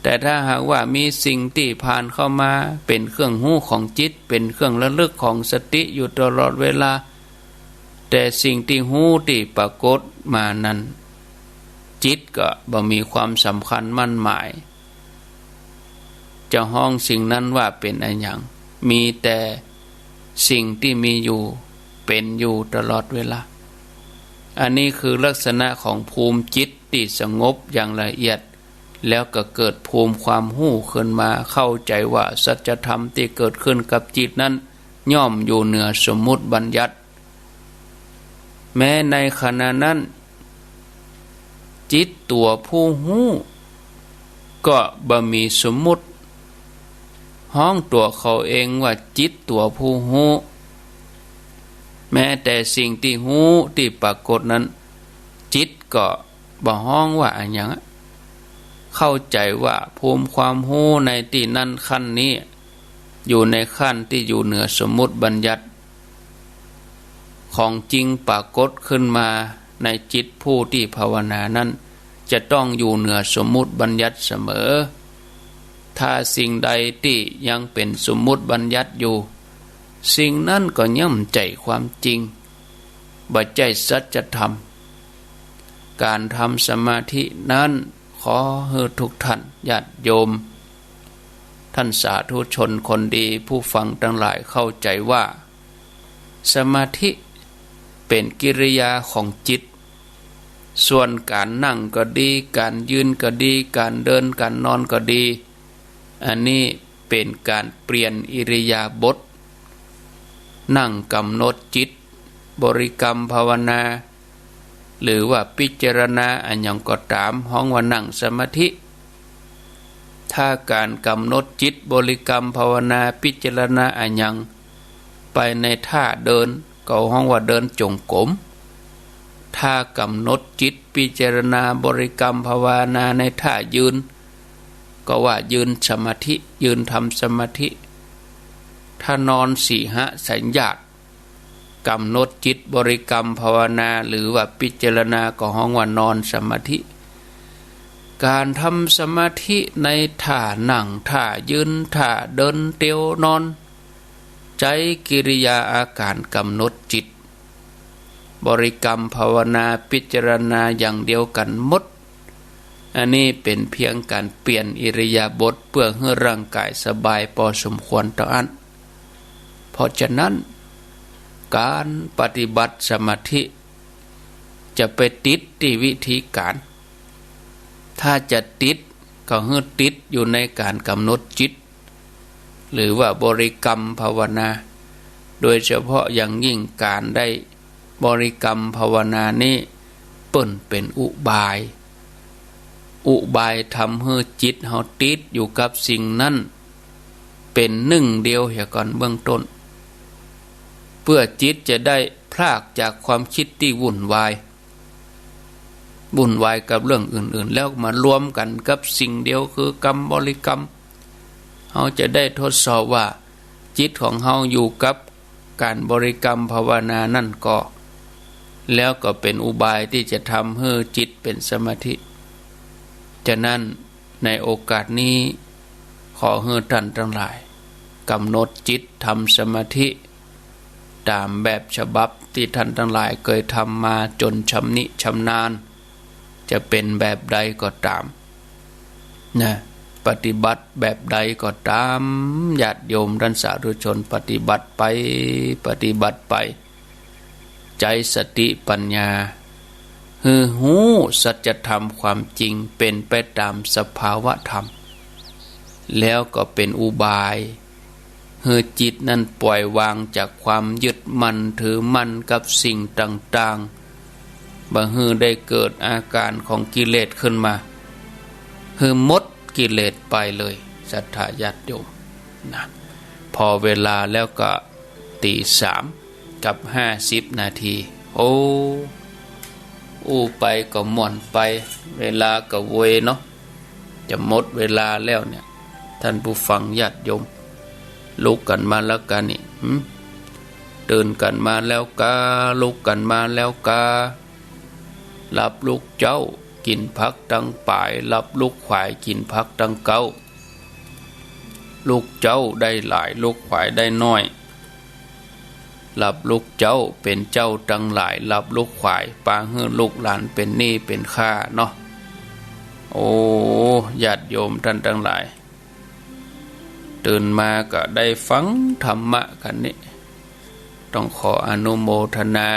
แต่ถ้าหากว่ามีสิ่งตี้ผ่านเข้ามาเป๋นเครื่องฮู้ของจิต เป๋นเครื่องระลึกของสติอยู่ตลอดเวลา แต่สิ่งตี้ฮู้ตี้ปรากฏมานั้น จิตก็บ่มีความสำคัญมั่นหมาย จะฮ้องสิ่งนั้นว่าเป๋นอะหยัง มีแต่สิ่งตี้มีอยู่ เป๋นอยู่ตลอดเวลา อันนี้คือลักษณะของภูมิจิตตี้สงบอย่างละเอียด แล้วก็เกิดภูมิความฮู้ขึ้นมา เข้าใจ๋ว่าสัจธรรมตี้เกิดขึ้นกับจิตนั้น ย่อมอยู่เหนือสมมุติบัญญัติ แม้ในขณะนั้น จิตตั๋วผู้ฮู้ ก็บ่มีสมมุติ ฮ้องตั๋วเขาเองว่าจิตตั๋วผู้ฮู้ แม้แต่สิ่งตี้ฮู้ตี้ปรากฏนั้น จิตก็บ่ฮ้องว่าอะหยัง เข้าใจ๋ว่าภูมิความฮู้ในตี้นั้นขั้นนี้ อยู่ในขั้นตี้อยู่เหนือสมมุติบัญญัติ ของจริงปรากฏขึ้นมาในจิตผู้ตี้ภาวนานั้น จะต้องอยู่เหนือสมมุติบัญญัติเสมอ ถ้าสิ่งใดตี้ยังเป๋นสมมุติบัญญัติอยู่ สิ่งนั้นก็ย่อมใจ้ความจริง บ่ใจ้สัจธรรม ก๋านทำสมาธินั้น ขอหื้อทุกท่านญาติโยม ท่านสาธุชนคนดี ผู้ฟังตังหลายเข้าใจ๋ว่า สมาธิเป๋นกิริยาของจิต ส่วนก๋านนั่งก็ดี ก๋านยืนก็ดี ก๋านเดิน ก๋านนอนก็ดี อันนี้เป๋นก๋านเปลี่ยนอิริยาบถ นั่งกำหนดจิต บริกรรมภาวนา หรือว่าพิจารณาอะหยังก็ต๋าม ฮ้องว่านั่งสมาธิ ถ้าก๋านกำหนดจิต บริกรรมภาวนา พิจารณาอะหยัง ไปในท่าเดิน ก็ฮ้องว่าเดินจงกรม ถ้ากำหนดจิต พิจารณา บริกรรมภาวนาในท่ายืน ก็ว่ายืนสมาธิ ยืนทำสมาธิ ถ้านอนสีหสัญญาต กำหนดจิต บริกรรมภาวนา หรือว่าพิจารณา ก็ฮ้องว่านอนสมาธิ ก๋านทำสมาธิในท่านั่ง ท่ายืน ท่าเดิน เตียวนอน ใจ๊กิริยาอาก๋านกำหนดจิต บริกรรมภาวนา พิจารณาอย่างเดียวกั๋นหมด อันนี้เป๋นเพียงก๋านเปลี่ยนอิริยาบถ เปื้อหื้อร่างก๋ายสบายปอสมควรเต้าอั้น เพราะฉะนั้น ก๋านปฏิบัติสมาธิ จะไปติดตี้วิธีก๋าน ถ้าจะติดก็หื้อติดอยู่ในก๋านกำหนดจิต หรือว่าบริกรรมภาวนา โดยเฉพาะอย่างยิ่งก๋านได้บริกรรมภาวนานี้ เปิ้นเป๋นอุบาย อุบายทำหื้อจิตเฮาติดอยู่กับสิ่งนั้น เป๋นนึ่งเดียวเหียก่อนเบื้องต้น เปื้อจิตจะได้พรากจากความคิดตี้วุ่นวาย วุ่นวายกับเรื่องอื่นๆ แล้วมารวมกั๋นกับสิ่งเดียว คือกำบริกรรม เฮาจะได้ทดสอบว่าจิตของเฮาอยู่กับก๋านบริกรรมภาวนานั้นก่อ แล้วก็เป๋นอุบายตี้จะทำหื้อจิตเป๋นสมาธิ ฉะนั้นในโอกาสนี้ ขอหื้อต้านตังหลาย ก๋ำหนดจิตทำสมาธิ ต๋ามแบบฉบับตี้ต้านตังหลายเกยทำมาจ๋นชำนิชำนาญ จะเป๋นแบบใดก็ต๋าม นะ ปฏิบัติแบบใดก็ต๋าม ญาติโยมต้านสาธุชน ปฏิบัติไป ปฏิบัติไป ใจ๊สติปัญญา หื้อฮู้สัจธรรมความจริง เป๋นไปต๋ามสภาวะธรรม แล้วก็เป๋นอุบาย หื้อจิตนั้นปล่อยวางจากความยึดมั่นถือมั่นกับสิ่งต่างๆ บ่หื้อได้เกิดอาก๋านของกิเลสขึ้นมา หื้อหมดกิเลสไปเลย ศรัทธาญาติโยม นะ พอเวลาแล้วก็ ตี๋สามกับห้าสิบนาที โอ้ อู้ไปก็ม่วนไป เวลาก็โวยเนาะ จะหมดเวลาแล้วเนี่ย ต้านผู้ฟังญาติโยม ลุกกั๋นมาแล้วกั๋นนี่ หืม ตื่นกั๋นมาแล้วกา ลุกกั๋นมาแล้วกา หลับลุกเจ๊า กิ๋นผักตังป๋าย หลับลุกขวาย กิ๋นผักตังเก๊า ลุกเจ๊าได้หลาย ลุกขวายได้น้อย หลับลุกเจ๊าเป๋นเจ้าตังหลาย หลับลุกขวาย ปาหื้อลูกหลานเป๋นหนี้เป๋นข้าเนาะ โอ้ ญาติโยมต้านตังหลาย ตื่นมาก็ได้ฟังธรรมะกั๋นนี่ ต้องขออนุโมทนา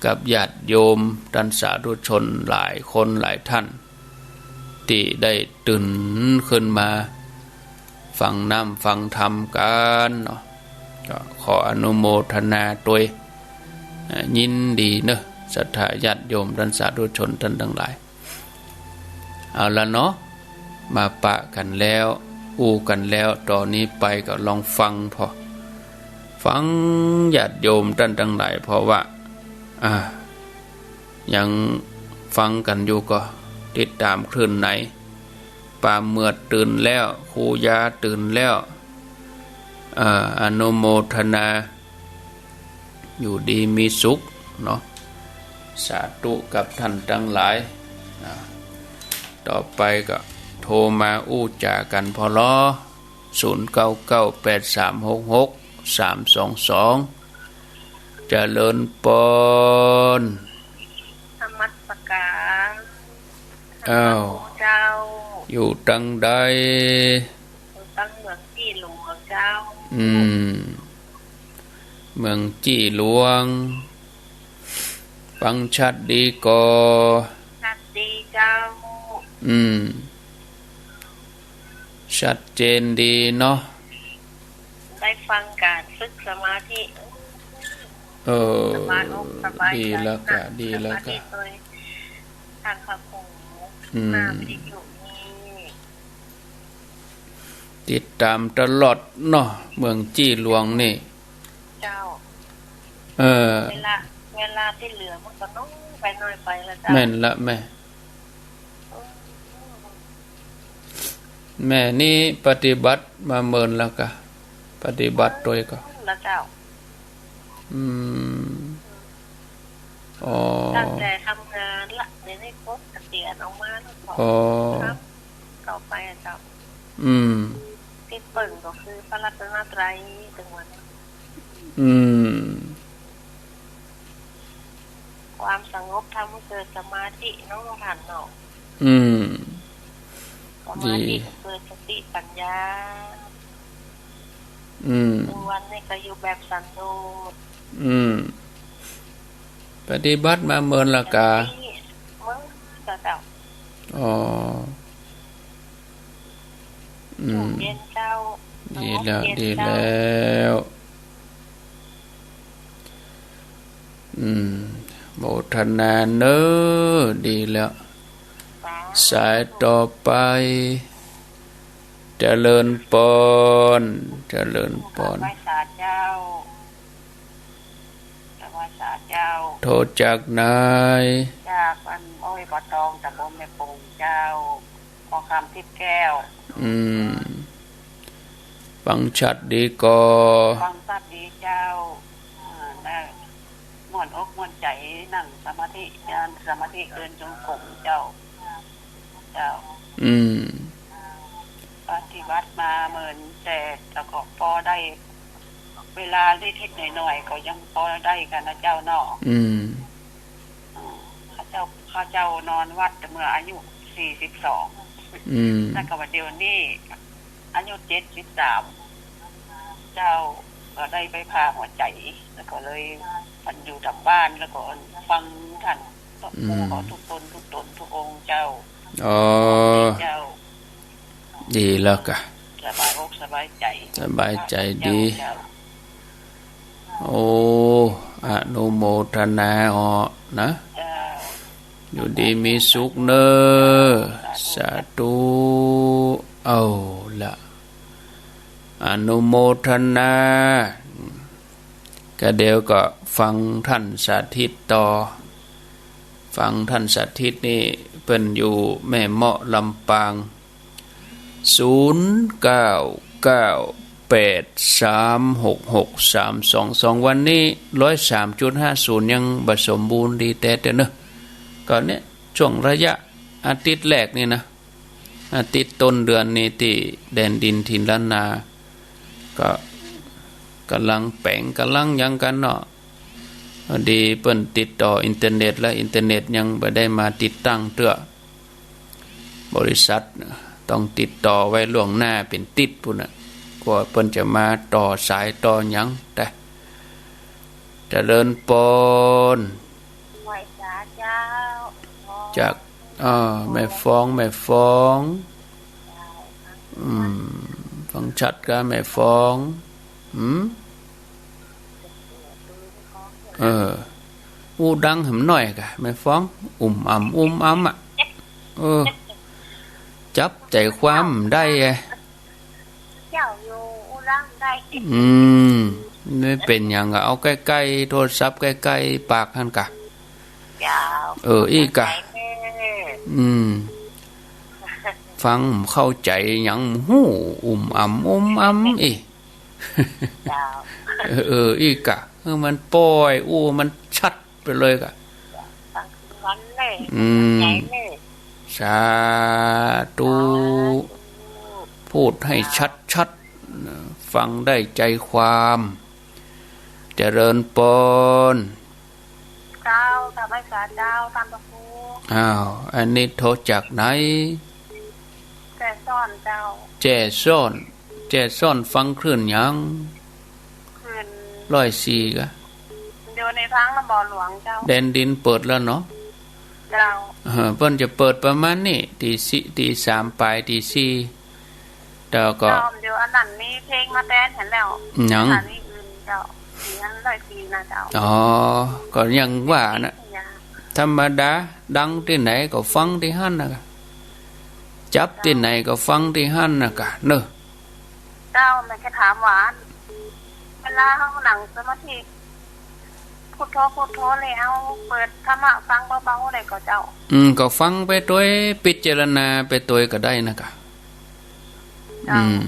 กับญาติโยมต้านสาธุชนหลายคนหลายต้าน ตี้ได้ตื่นขึ้นมา ฟังน้ำฟังธรรมกั๋นเนาะ ก็ขออนุโมทนาตวย อ่า ยินดีเนาะ ศรัทธาญาติโยมต้านสาธุชนต้านตังหลาย เอาละเนาะ มาปะกั๋นแล้ว อู้กั๋นแล้ว ต่อนี้ไปก็ลองฟังผ่อ ฟังญาติโยมต้านตังหลาย เพราะว่า อ่า ยังฟังกั๋นอยู่ก็ติดต๋ามคลื่นไหน ป้าเมือดตื่นแล้ว ครูยาตื่นแล้ว อ่า อนุโมทนา อยู่ดีมีสุขเนาะ สาธุกับต้านตังหลาย อ่า ต่อไปก็โทรมาอู้จ๋ากั๋นผ่อลอ ศูนย์เก้าเก้าแปดสามหกหกสามสองสอง เจริญปอน นมัสก๋าน อ้าว เจ้า อยู่ตังใด อยู่ตังเมืองจี้หลวงเจ้า อืม เมืองจี้หลวง ฟังชัดดีก่อ ชัดดีเจ้า อืม ชัดเจนดีเนาะ ได้ฟังก๋านฝึกสมาธิ เออ สบายอกสบายใจ๋ ดีแล้วกะ นะ ดีแล้วกะ สมาธิโดยทางพระครู อืม หน้าวิทยุนี่ ติดต๋ามตลอดเนาะ เมืองจี้หลวงนี่ เจ้า เออ เวลา เวลาตี้เหลือมันก็น้อยไปน้อยไปละเจ้า แม่นละแม่ แม่นี่ปฏิบัติมาเมินแล้วกะ ปฏิบัติตวยก่อ ละเจ้า อืม อ๋อ ตั้งแต่ทำงานละ เดี๋ยวนี้ปลดเกษียณออกมาแล้วก็ อ๋อ ครับ ต่อไปอะเจ้า อืม ตี้เปิ้งก็คือพระรัตนตรัย ตึงวันนี้ อืม ความสงบทำให้เกิดสมาธิเนาะ ท่านเนาะ อืม สมาธิ ดี ก็เกิดสติปัญญา อืม ตึงวันนี้ก็อยู่แบบสันโดษ อืม ปฏิบัติมาเมินละกะ เมินละเจ้า อ๋อ อืม เย็นเจ้า ดีแล้ว สงบเย็นเจ้า ดีแล้ว อืม โมทนาเน้อ ดีแล้ว สาธุ สายต่อไป เจริญปอน เจริญปอน ถวายสาเจ้า ถวายสาเจ้า โทรจากไหน จากอันอ้อยปอตอง ตำบลแม่โป่งเจ้า ขอคำทิพย์แก้ว อืม ฟังชัดดีก่อ ฟังชัดดีเจ้า อ่า ได้ ม ม่วนอกม่วนใจ๋ นั่งสมาธิ ญาณสมาธิ เดินจงกรมเจ้า เจ้า อืม ปฏิบัติมาเหมือนแต่ แล้วก็ปอได้ เวลานิดๆ หน้อยๆ ก็ยังปอได้กั๋นนะเจ้าเนาะ อืม อืม ข้าเจ้า ข้าเจ้านอนวัดแต่เมื่ออายุสี่สิบสอง อืม แล้วก็ว่าเดี๋ยวนี้อายุเจ็ดสิบสาม เจ้า ก็ได้ไปผ่าหัวใจ๋ แล้วก็เลยมาอยู่ต๋ามบ้าน แล้วก็ฟังท่าน อืม หมู่เขาทุกต๋น ทุกต๋น ทุกองค์เจ้า อ๋อ เจ้า ดีแล้วกะ สบายอกสบายใจ๋ สบายใจ๋ดี เจ้า โอ้ อนุโมทนาอ้อนะ เจ้า อยู่ดีมีสุขเน่อ สาธุ เอาละ อนุโมทนา ก็เดี๋ยวก็ฟังท่านสาธิตต่อ ฟังท่านสาธิตนี่เปิ้นอยู่แม่เมาะลำปาง ศูนย์เก้าเก้าแปดสามหกหกสามสองสอง วันนี้ร้อยสามจุดห้าศูนย์ ยังบ่สมบูรณ์ดีแต๊ๆ เน่อ ก็เนี่ย ช่วงระยะอาทิตย์แรกนี่นะ อาทิตย์ต้นเดือนนี่ตี้แดนดินถิ่นล้านนา ก็ก่ำลังแป๋งก่ำลังหยังกั๋นเนาะ พอดีเปิ้นติดต่ออินเทอร์เน็ต แล้วอินเทอร์เน็ตยังบ่ได้มาติดตั้งเตื้อ บริษัทต้องติดต่อไว้ล่วงหน้าเป๋นติ๊ดปู้นน่ะ กว่าเปิ้นจะมาต่อสายต่อหยัง แต่ เจริญปอน ไหว้สาเจ้า จาก อ่า แม่ฟ้อง แม่ฟ้อง อืม ฟังชัดก่ะ แม่ฟ้อง หืม เออ อู้ดังหื้อหน้อยก่ะ แม่ฟ้อง อุ่มอ่ำ อุ่มอ่ำอะ เออ จับใจ๋ความได้ไง เจ้าอยู่อู้ดังได้ อืม บ่เป๋นหยังก่ะ เอาใก้ๆ โทรศัพท์ใก้ๆ ปากหั้นก่ะ เจ้า เออ อี้ก่ะ ขอบใจ๋เน่อ อืม ฟังเข้าใจ๋หยัง บ่ฮู้ อุ่มอ่ำ อุ่มอ่ำ อี้ เจ้า เออ เออ อี้ก่ะ เออ มันป้อยอู้ มันชัดไปเลยก่ะ ฟังคืนวันเน่อ อืม ใจ๋เน่อ สาธุ สาธุ พูดให้ชัดๆ นะ ฟังได้ใจ๋ความ เจริญปอน เจ้า กราบไหว้สาเจ้า ต้านพระครู อ้าว อันนี้โทรจากไหน แจ้ซ้อนเจ้า แจ้ซ้อน แจ้ซ้อนฟังคลื่นหยัง คลื่น ร้อยสี่ก่ะ อยู่ในทางนครหลวงเจ้า แดนดินเปิดแล้วเนาะ เจ้า เออ เปิ้นจะเปิดประมาณนี้ ตีสี่ ตีสามป๋าย ตีสี่ แล้วก็ เจ้า เดี๋ยวอันนั้นมีเพลงมาแตนหั้นแล้ว หยัง สถานีอื่นเจ้า เสียงร้อยสี่นะเจ้า อ๋อ ก็ยังว่านะ ธรรมดา ดังตี้ไหนก็ฟังตี้หั้นน่ะ จับตี้ไหนก็ฟังตี้หั้นน่ะก่ะ เน่อ เจ้า แม่จะถามว่า เวลาเฮานั่งสมาธิ พุทโธ พุทโธ แล้วเปิดธรรมะฟังเบาๆ ได้ก่อเจ้า อืม ก็ฟังไปตวย พิจารณาไปตวยก็ได้น่ะก่ะ เจ้า อืม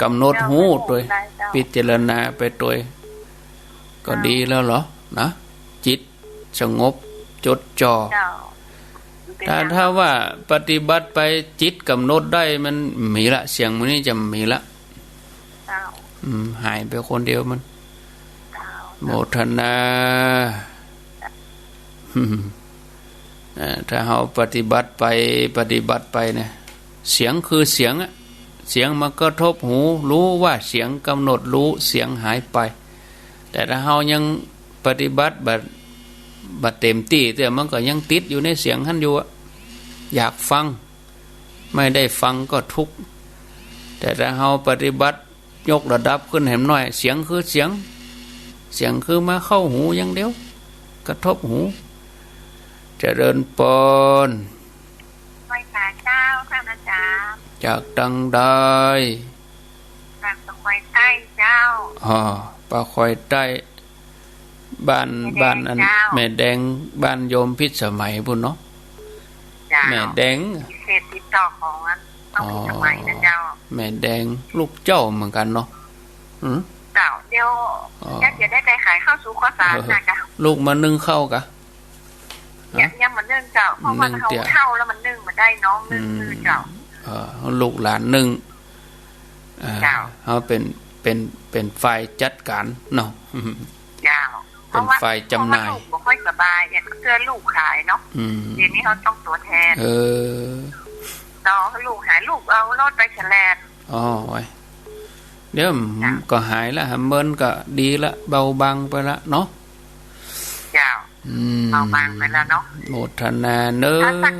ก๋ำหนดฮู้ตวย เจ้า พิจารณาไปตวย ก็ดีแล้วเหรอ นะ จิตสงบจดจ่อ เจ้า ถ้า ถ้าว่าปฏิบัติไปจิตก๋ำหนดได้ มันบ่มีละ เสียงหมู่นี้จะบ่มีละ เจ้า อืม หายไปคนเดียวมัน เจ้า โมทนา เอ่อ ถ้าเฮาปฏิบัติไป ปฏิบัติไปเนี่ย เสียงคือเสียงอะ เสียงมากระทบหู ฮู้ว่าเสียง ก๋ำหนดฮู้ เสียงหายไป แต่ถ้าเฮายังปฏิบัติบ่ บ่เต็มตี้เตื้อ มันก็ยังติดอยู่ในเสียงหั้นอยู่อะ อยากฟัง บ่ได้ฟังก็ทุกข์ แต่ถ้าเฮาปฏิบัติ ยกระดับขึ้นแหมหน้อย เสียงคือเสียง เสียงคือมาเข้าหูอย่างเดียว กระทบหู เจริญปอน ไหว้สาเจ้า ท่านอาจารย์ จากตังใด จากปากคอยใต้เจ้า อ๋อ ปากคอยใต้ บ้าน แม่แดง บ้านอัน เจ้า แม่แดง บ้านโยมพิสมัยปู้นเนาะ เจ้า แม่แดง เขตติดต่อของอัน อ๋อ พิสมัยนะเจ้า แม่แดง ลูกเจ้าเหมือนกั๋นเนาะ หือ เจ้า เดี๋ยว อ๋อ ยังจะได้ไปขายข้าวสู่ข้าวสาร เออ นะเจ้า ลูกมานึ่งข้าวกะ ยัง ฮะ ยังบ่นึ่งเจ้า เพราะว่า นึ่งเตี้ย เฮาเฒ่าแล้วมันนึ่งบ่ได้ น้องนึ่ง อืม คือเจ้า เออ ลูกหลานนึ่ง เออ เจ้า เฮาเป๋น เป๋น เป๋นฝ่ายจัดก๋านเนาะ เจ้า เป๋นฝ่ายจ๋ำหน่าย เพราะว่า เพราะว่าลูกบ่ค่อยสบายเนี่ย ก็เจื้อลูกขายเนาะ อืม เดี๋ยวนี้เฮาต้องตั๋วแทน เออ รอให้ลูกหาย ลูกเอารถไปแฉลบ อ๋อ ไว้ เดี๋ยว จ้ะ ก็หายละ เมินก็ดีละ เบาบางไปละเนาะ เจ้า อืม เบาบางไปแล้วเนาะ โมทนาเน้อ ถ้าสัก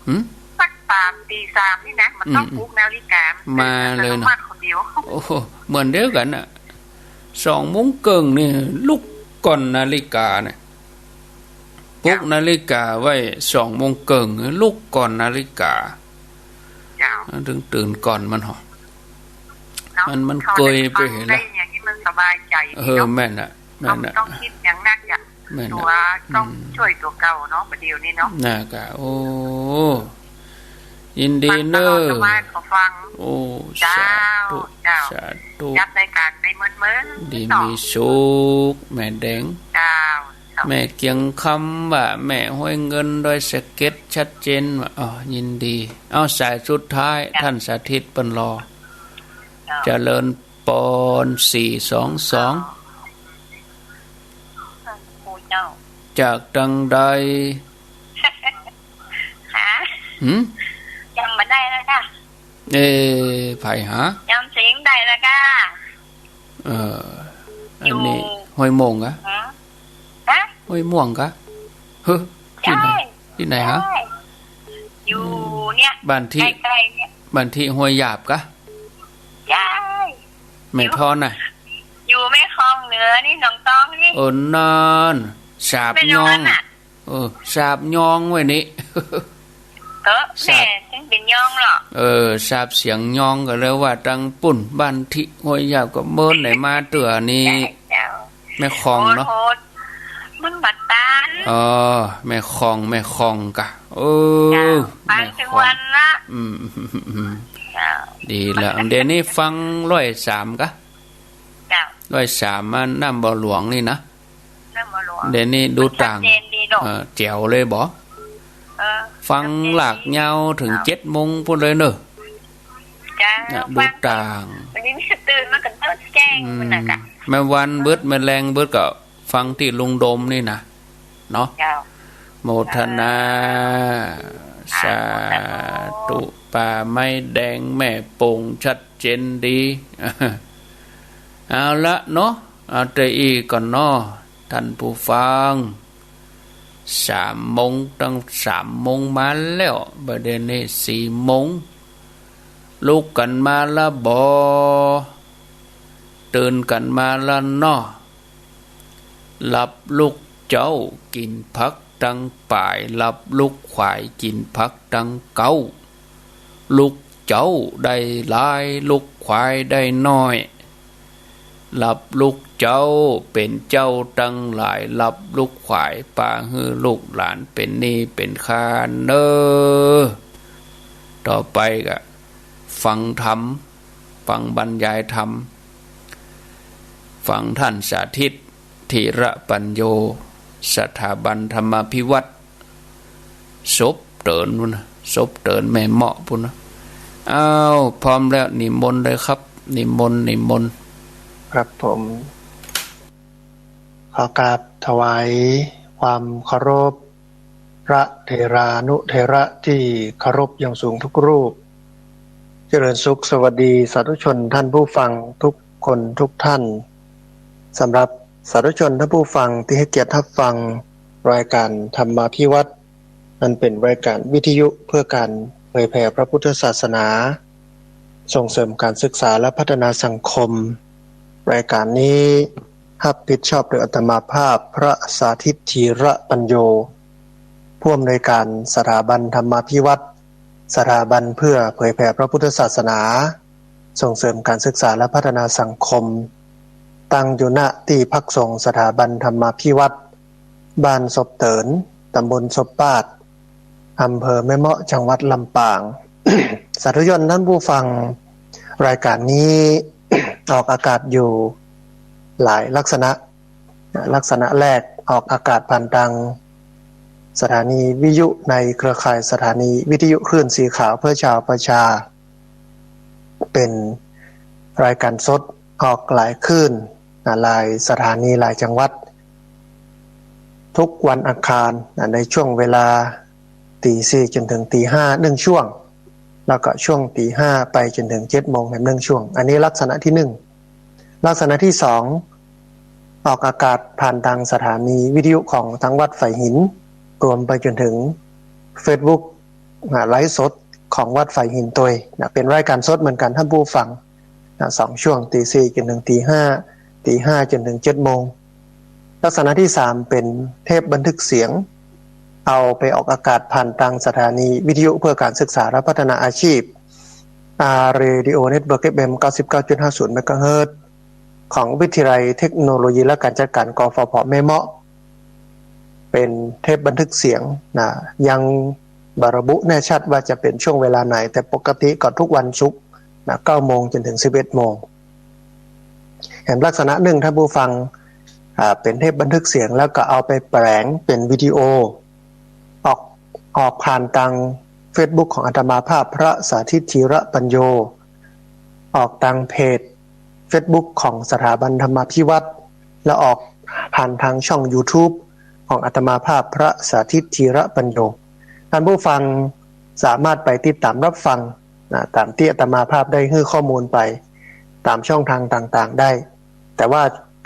หืม สักสาม ตีสามนี่นะ มันต้อง อืม ปลุกนาฬิกา มัน มาเลยเนาะ ตื่นอัตโนมัติคนเดียว โอ้โห เหมือนเดียวกั๋นน่ะ สองโมงเกิ่งนี่ลุกก่อนนาฬิกาเนี่ย ปลุก เจ้า นาฬิกาไว้สองโมงเกิ่ง ลุกก่อนนาฬิกา เจ้า มันถึงตื่นก่อนมันหอ เนาะ มัน มัน ถอด เกยไป ฟัง เห็น ได้ ละ อย่างนี้มันสบายใจ๋ เออ ดีเนาะ แม่นน่ะ แม่นน่ะ ต้อง ต้องกึ๊ดอย่างนักอะ แม่นน่ะ ตั๋วต้อง อืม จ้วยตั๋วเก่าเนาะ บ่าเดี่ยวนี้เนาะ น่ากะ โอ้ ยินดีเน้อ ฟังตลอดสบายก็ฟัง โอ้ เจ้า สาธุ เจ้า สาธุ จัดรายก๋านไปเมินๆ ดี เนาะ มีสุข แม่แดง เจ้า แม่เกียงคำว่า แม่ห้วยเงินดอยสะเก็ดชัดเจนว่า อ๋อ ยินดี เอาสายสุดท้าย จ้ะ ท่านสาธิตเปิ้นรอ เจ้า เจริญปอน สี่สองสอง โอ้เจ้า จากตังใด ฮะ หืม จ๋ำบ่ได้แล้วก้า เอ๊ะ ใผฮะ จ๋ำเสียงได้แล้วก้า เออ อันนี้ อยู่ ห้วยโม่งกะ ฮะ ฮะ ห้วยม่วงกะ เฮ้อ ตี้ไหน ใจ้ ตี้ไหนฮะ ใจ้ อยู่เนี่ย บ้านตี้ ใก้ๆ เนี่ย บ้านตี้ห้วยหยาบกะ ใจ้ แม่ทอนน่ะ อยู่แม่คลองเหนือนี่ หนองตองนี่ เออ นั่น สาบยอง แม่นอนน่ะ เออ สาบยองไว้นี่ เออ สาบ แม่ถึงเป๋นยองเหรอ เออ สาบเสียงยองก็เลยว่าตังปุ้น บ้านตี้ห้วยหยาบก็เมินไหนมาเตื้อนี่ ใจ้เจ้า แม่คลองเนาะ โหดๆ มันบ่ตาน อ๋อ แม่คลอง แม่คลองกะ เออ เจ้า ฟัง แม่คลอง ทุกวันละ อืม อืม อืม เจ้า ดีแล้ว เดี๋ยวนี้ฟังร้อยสามกะ เจ้า ร้อยสามมาน้ำบ่อหลวงนี่นะ น้ำบ่อหลวง เดี๋ยวนี้ดูต่าง มันชัดเจนดีเนาะ เออ แจ๋วเลยบ่ เออ ฟัง ชัดเจนดี หลากยาวเถิง เจ้า เจ็ดโมงปุ้นเลยเนอะ เจ้า เนี่ย ฟัง ดูต่าง วันนี้มีสตื่นมากันเต้าแจ้ง อืม มันน่ะกะ แม่วันเบิด แม่แลงเบิดก็ ฟังตี้ลุงโดมนี่นะ เนาะ เจ้า โมทนา สาธุ สาธุ ป่าไม้แดงแม่โป่งชัดเจนดี เอาละเนาะ เอาแต่อี้ก่อนเนาะ ท่านผู้ฟัง สามโมง ตั้งสามโมงมาแล้ว บ่าเดี่ยวนี้สี่โมง ลุกกั๋นมาละบ่ ตื่นกั๋นมาละเนาะ หลับลุกเจ๊า กิ๋นผักตังป่าย หลับลุกขวาย กิ๋นผักตังเก๊า ลุกเจ๊าได้หลาย ลุกขวายได้น้อย หลับลุกเจ๊าเป๋นเจ้าตังหลาย หลับลุกขวายปาหื้อลูกหลานเป๋นหนี้เป๋นคานเน้อ ต่อไปก็ฟังธรรม ฟังบรรยายธรรม ฟังท่านสาธิต ธีระปัญโญ สถาบันธรรมาภิวัฒน์ ศพเตินปุ้นนะ ศพเตินแม่เมาะปุ้นนะ อ้าว พร้อมแล้ว นิมนต์เลยครับ นิมนต์ นิมนต์ ครับผม ขอกราบถวายความเคารพ พระเถรานุเถระตี้เคารพอย่างสูงทุกรูป เจริญสุขสวัสดีสาธุชนท่านผู้ฟังทุกคนทุกท่าน สำหรับสาธุชนท่านผู้ฟังตี้ให้เกียรติฮับฟังรายก๋านธรรมาภิวัฒน์ อันเป๋นรายก๋านวิทยุเพื่อก๋านเผยแผ่พระพุทธศาสนา ส่งเสริมก๋านศึกษาและพัฒนาสังคม รายก๋านนี้ฮับผิดชอบโดยอาตมาภาพพระสาธิตธีระปัญโญ ผู้อำนวยก๋านสถาบันธรรมาภิวัฒน์ สถาบันเพื่อเผยแผ่พระพุทธศาสนา ส่งเสริมก๋านศึกษาและพัฒนาสังคม ตั้งอยู่ ณ ตี้พักสงฆ์สถาบันธรรมาภิวัฒน์ บ้านศพเติน ตำบลศพปาด อำเภอแม่เมาะ จังหวัดลำปาง สาธุชนท่านผู้ฟัง รายก๋านนี้ ออกอากาศอยู่ หลายลักษณะ ลักษณะแรกออกอากาศผ่านตางสถานีวิทยุในเครือข่ายสถานีวิทยุคลื่นสีขาวเพื่อชาวประชา เป๋นรายการสดออกหลายคลื่น หลายสถานีหลายจังหวัด ทุกวันอังคาร ในช่วงเวลาตีสี่จนถึงตีห้านึ่งช่วง แล้วก็ช่วงตีห้าไปจนถึงเจ็ดโมงแหมนึ่งช่วง อันนี้ลักษณะที่นึ่ง ลักษณะที่สอง ออกอากาศผ่านตางสถานีวิทยุของตังวัดฝายหิน รวมไปจนถึงเฟซบุ๊ก อ่า ไลฟ์สดของวัดฝายหินตวยนะ เป๋นรายการสดเหมือนกั๋นต้านผู้ฟังนะ สองช่วง ตีสี่จนถึงตีห้า ตีห้าจนถึงเจ็ดโมง ลักษณะที่สามเป๋นเทปบันทึกเสียง เอาไปออกอากาศผ่านตางสถานีวิทยุเพื่อการศึกษาและพัฒนาอาชีพ อาร์ Radio Network เอฟ เอ็ม เก้าสิบเก้าจุดห้าศูนย์ เมกะเฮิรตซ์ ของวิทยาลัยเทคโนโลยีและการจัดการ กฟผ แม่เมาะ เป๋นเทปบันทึกเสียงนะ ยังบ่ระบุแน่ชัดว่าจะเป๋นช่วงเวลาไหน แต่ปกติก็ทุกวันศุกร์นะ เก้าโมงจนถึงสิบเอ็ดโมง แหมลักษณะนึ่งต้านผู้ฟัง อ่า เป๋นเทปบันทึกเสียงแล้วก็เอาไปแป๋งเป๋นวิดีโอ ออก ออกผ่านตางเฟซบุ๊กของอาตมาภาพพระสาธิตธีระปัญโญ ออกตางเพจเฟซบุ๊กของสถาบันธรรมาภิวัฒน์ และออกผ่านตางช่องยูทูบของอาตมาภาพพระสาธิตธีระปัญโญ ต้านผู้ฟังสามารถไปติดต๋ามรับฟังนะ ต๋ามตี้อาตมาภาพได้หื้อข้อมูลไป ต๋ามช่องตางต่างๆ ได้ แต่ว่า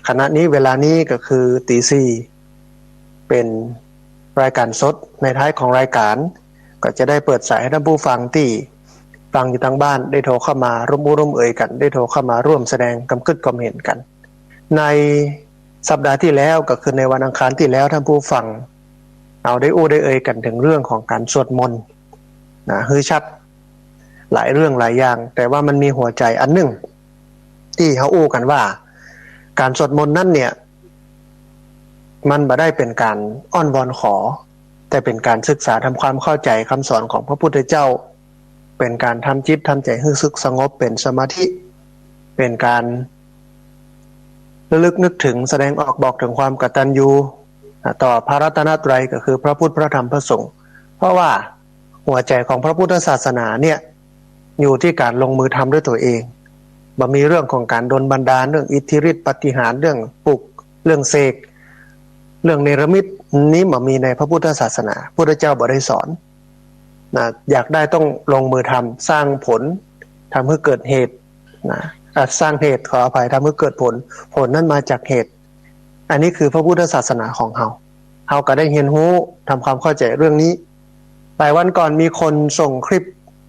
ขณะนี้เวลานี้ก็คือตีสี่ เป๋นรายการสด ในท้ายของรายการ ก็จะได้เปิดสายหื้อต้านผู้ฟังตี้ฟังอยู่ตางบ้านได้โทรเข้ามาร่วมอู้ร่วมเอยกั๋น ได้โทรเข้ามาร่วมแสดงกำกึ๊ดความเห็นกั๋น ในสัปดาห์ตี้แล้วก็คือในวันอังคารตี้แล้ว ต้านผู้ฟัง เฮาได้อู้ได้เอยกั๋นเถิงเรื่องของก๋านสวดมนต์นะ หื้อชัดหลายเรื่องหลายอย่าง แต่ว่ามันมีหัวใจ๋อันนึ่ง ตี้เฮาอู้กั๋นว่า ก๋านสวดมนต์นั้นเนี่ย มันบ่ได้เป๋นก๋านอ้อนวอนขอ แต่เป๋นก๋านศึกษาทำความเข้าใจ๋กำสอนของพระพุทธเจ้า เป๋นก๋านทำจิตทำใจ๋หื้อสงบเป๋นสมาธิ เป๋นก๋านระลึกนึกเถิง แสดงออกบอกเถิงความกตัญญูต่อพระรัตนตรัย ก็คือพระพุทธ พระธรรม พระสงฆ์ เพราะว่าหัวใจ๋ของพระพุทธศาสนาเนี่ย อยู่ตี้ก๋านลงมือทำด้วยตั๋วเอง บ่มีเรื่องของก๋านดลบันดาล เรื่องอิทธิฤทธิ์ปาฏิหาริย์ เรื่องปลุก เรื่องเสก เรื่องเนรมิต นี้บ่มีในพระพุทธศาสนา พุทธเจ้าบ่ได้สอนนะ อยากได้ต้องลงมือทำ สร้างผล ทำหื้อเกิดเหตุนะ อ่ะ สร้างเหตุ ขออภัย ทำหื้อเกิดผล ผลนั้นมาจากเหตุ อันนี้คือพระพุทธศาสนาของเฮา เฮาก็ได้เฮียนฮู้ ทำความเข้าใจ๋เรื่องนี้ หลายวันก่อนมีคนส่งคลิป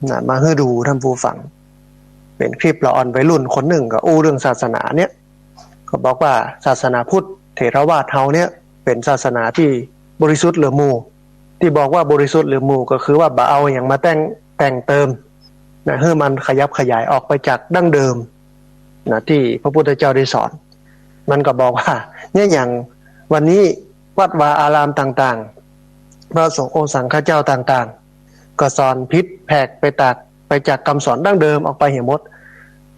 นะ มาหื้อดู ต้านผู้ฟัง เป๋นคลิปละอ่อนวัยรุ่นคนนึ่ง ก็อู้เรื่องศาสนาเนี่ย ก็บอกว่าศาสนาพุทธเถรวาทเฮาเนี่ย เป๋นศาสนาตี้บริสุทธิ์เหลือหมู่ ตี้บอกว่าบริสุทธิ์เหลือหมู่ ก็คือว่าบ่เอาอะหยังมาแต่ง แต่งเติมนะ หื้อมันขยับขยายออกไปจากดั้งเดิมนะ ตี้พระพุทธเจ้าได้สอน มันก็บอกว่า เนี่ย อย่างวันนี้วัดวาอารามต่างๆ พระสงฆ์องค์สังฆเจ้าต่างๆ ก็สอนผิดแผกไปตาก ไปจากกำสอนดั้งเดิมออกไปเหียหมด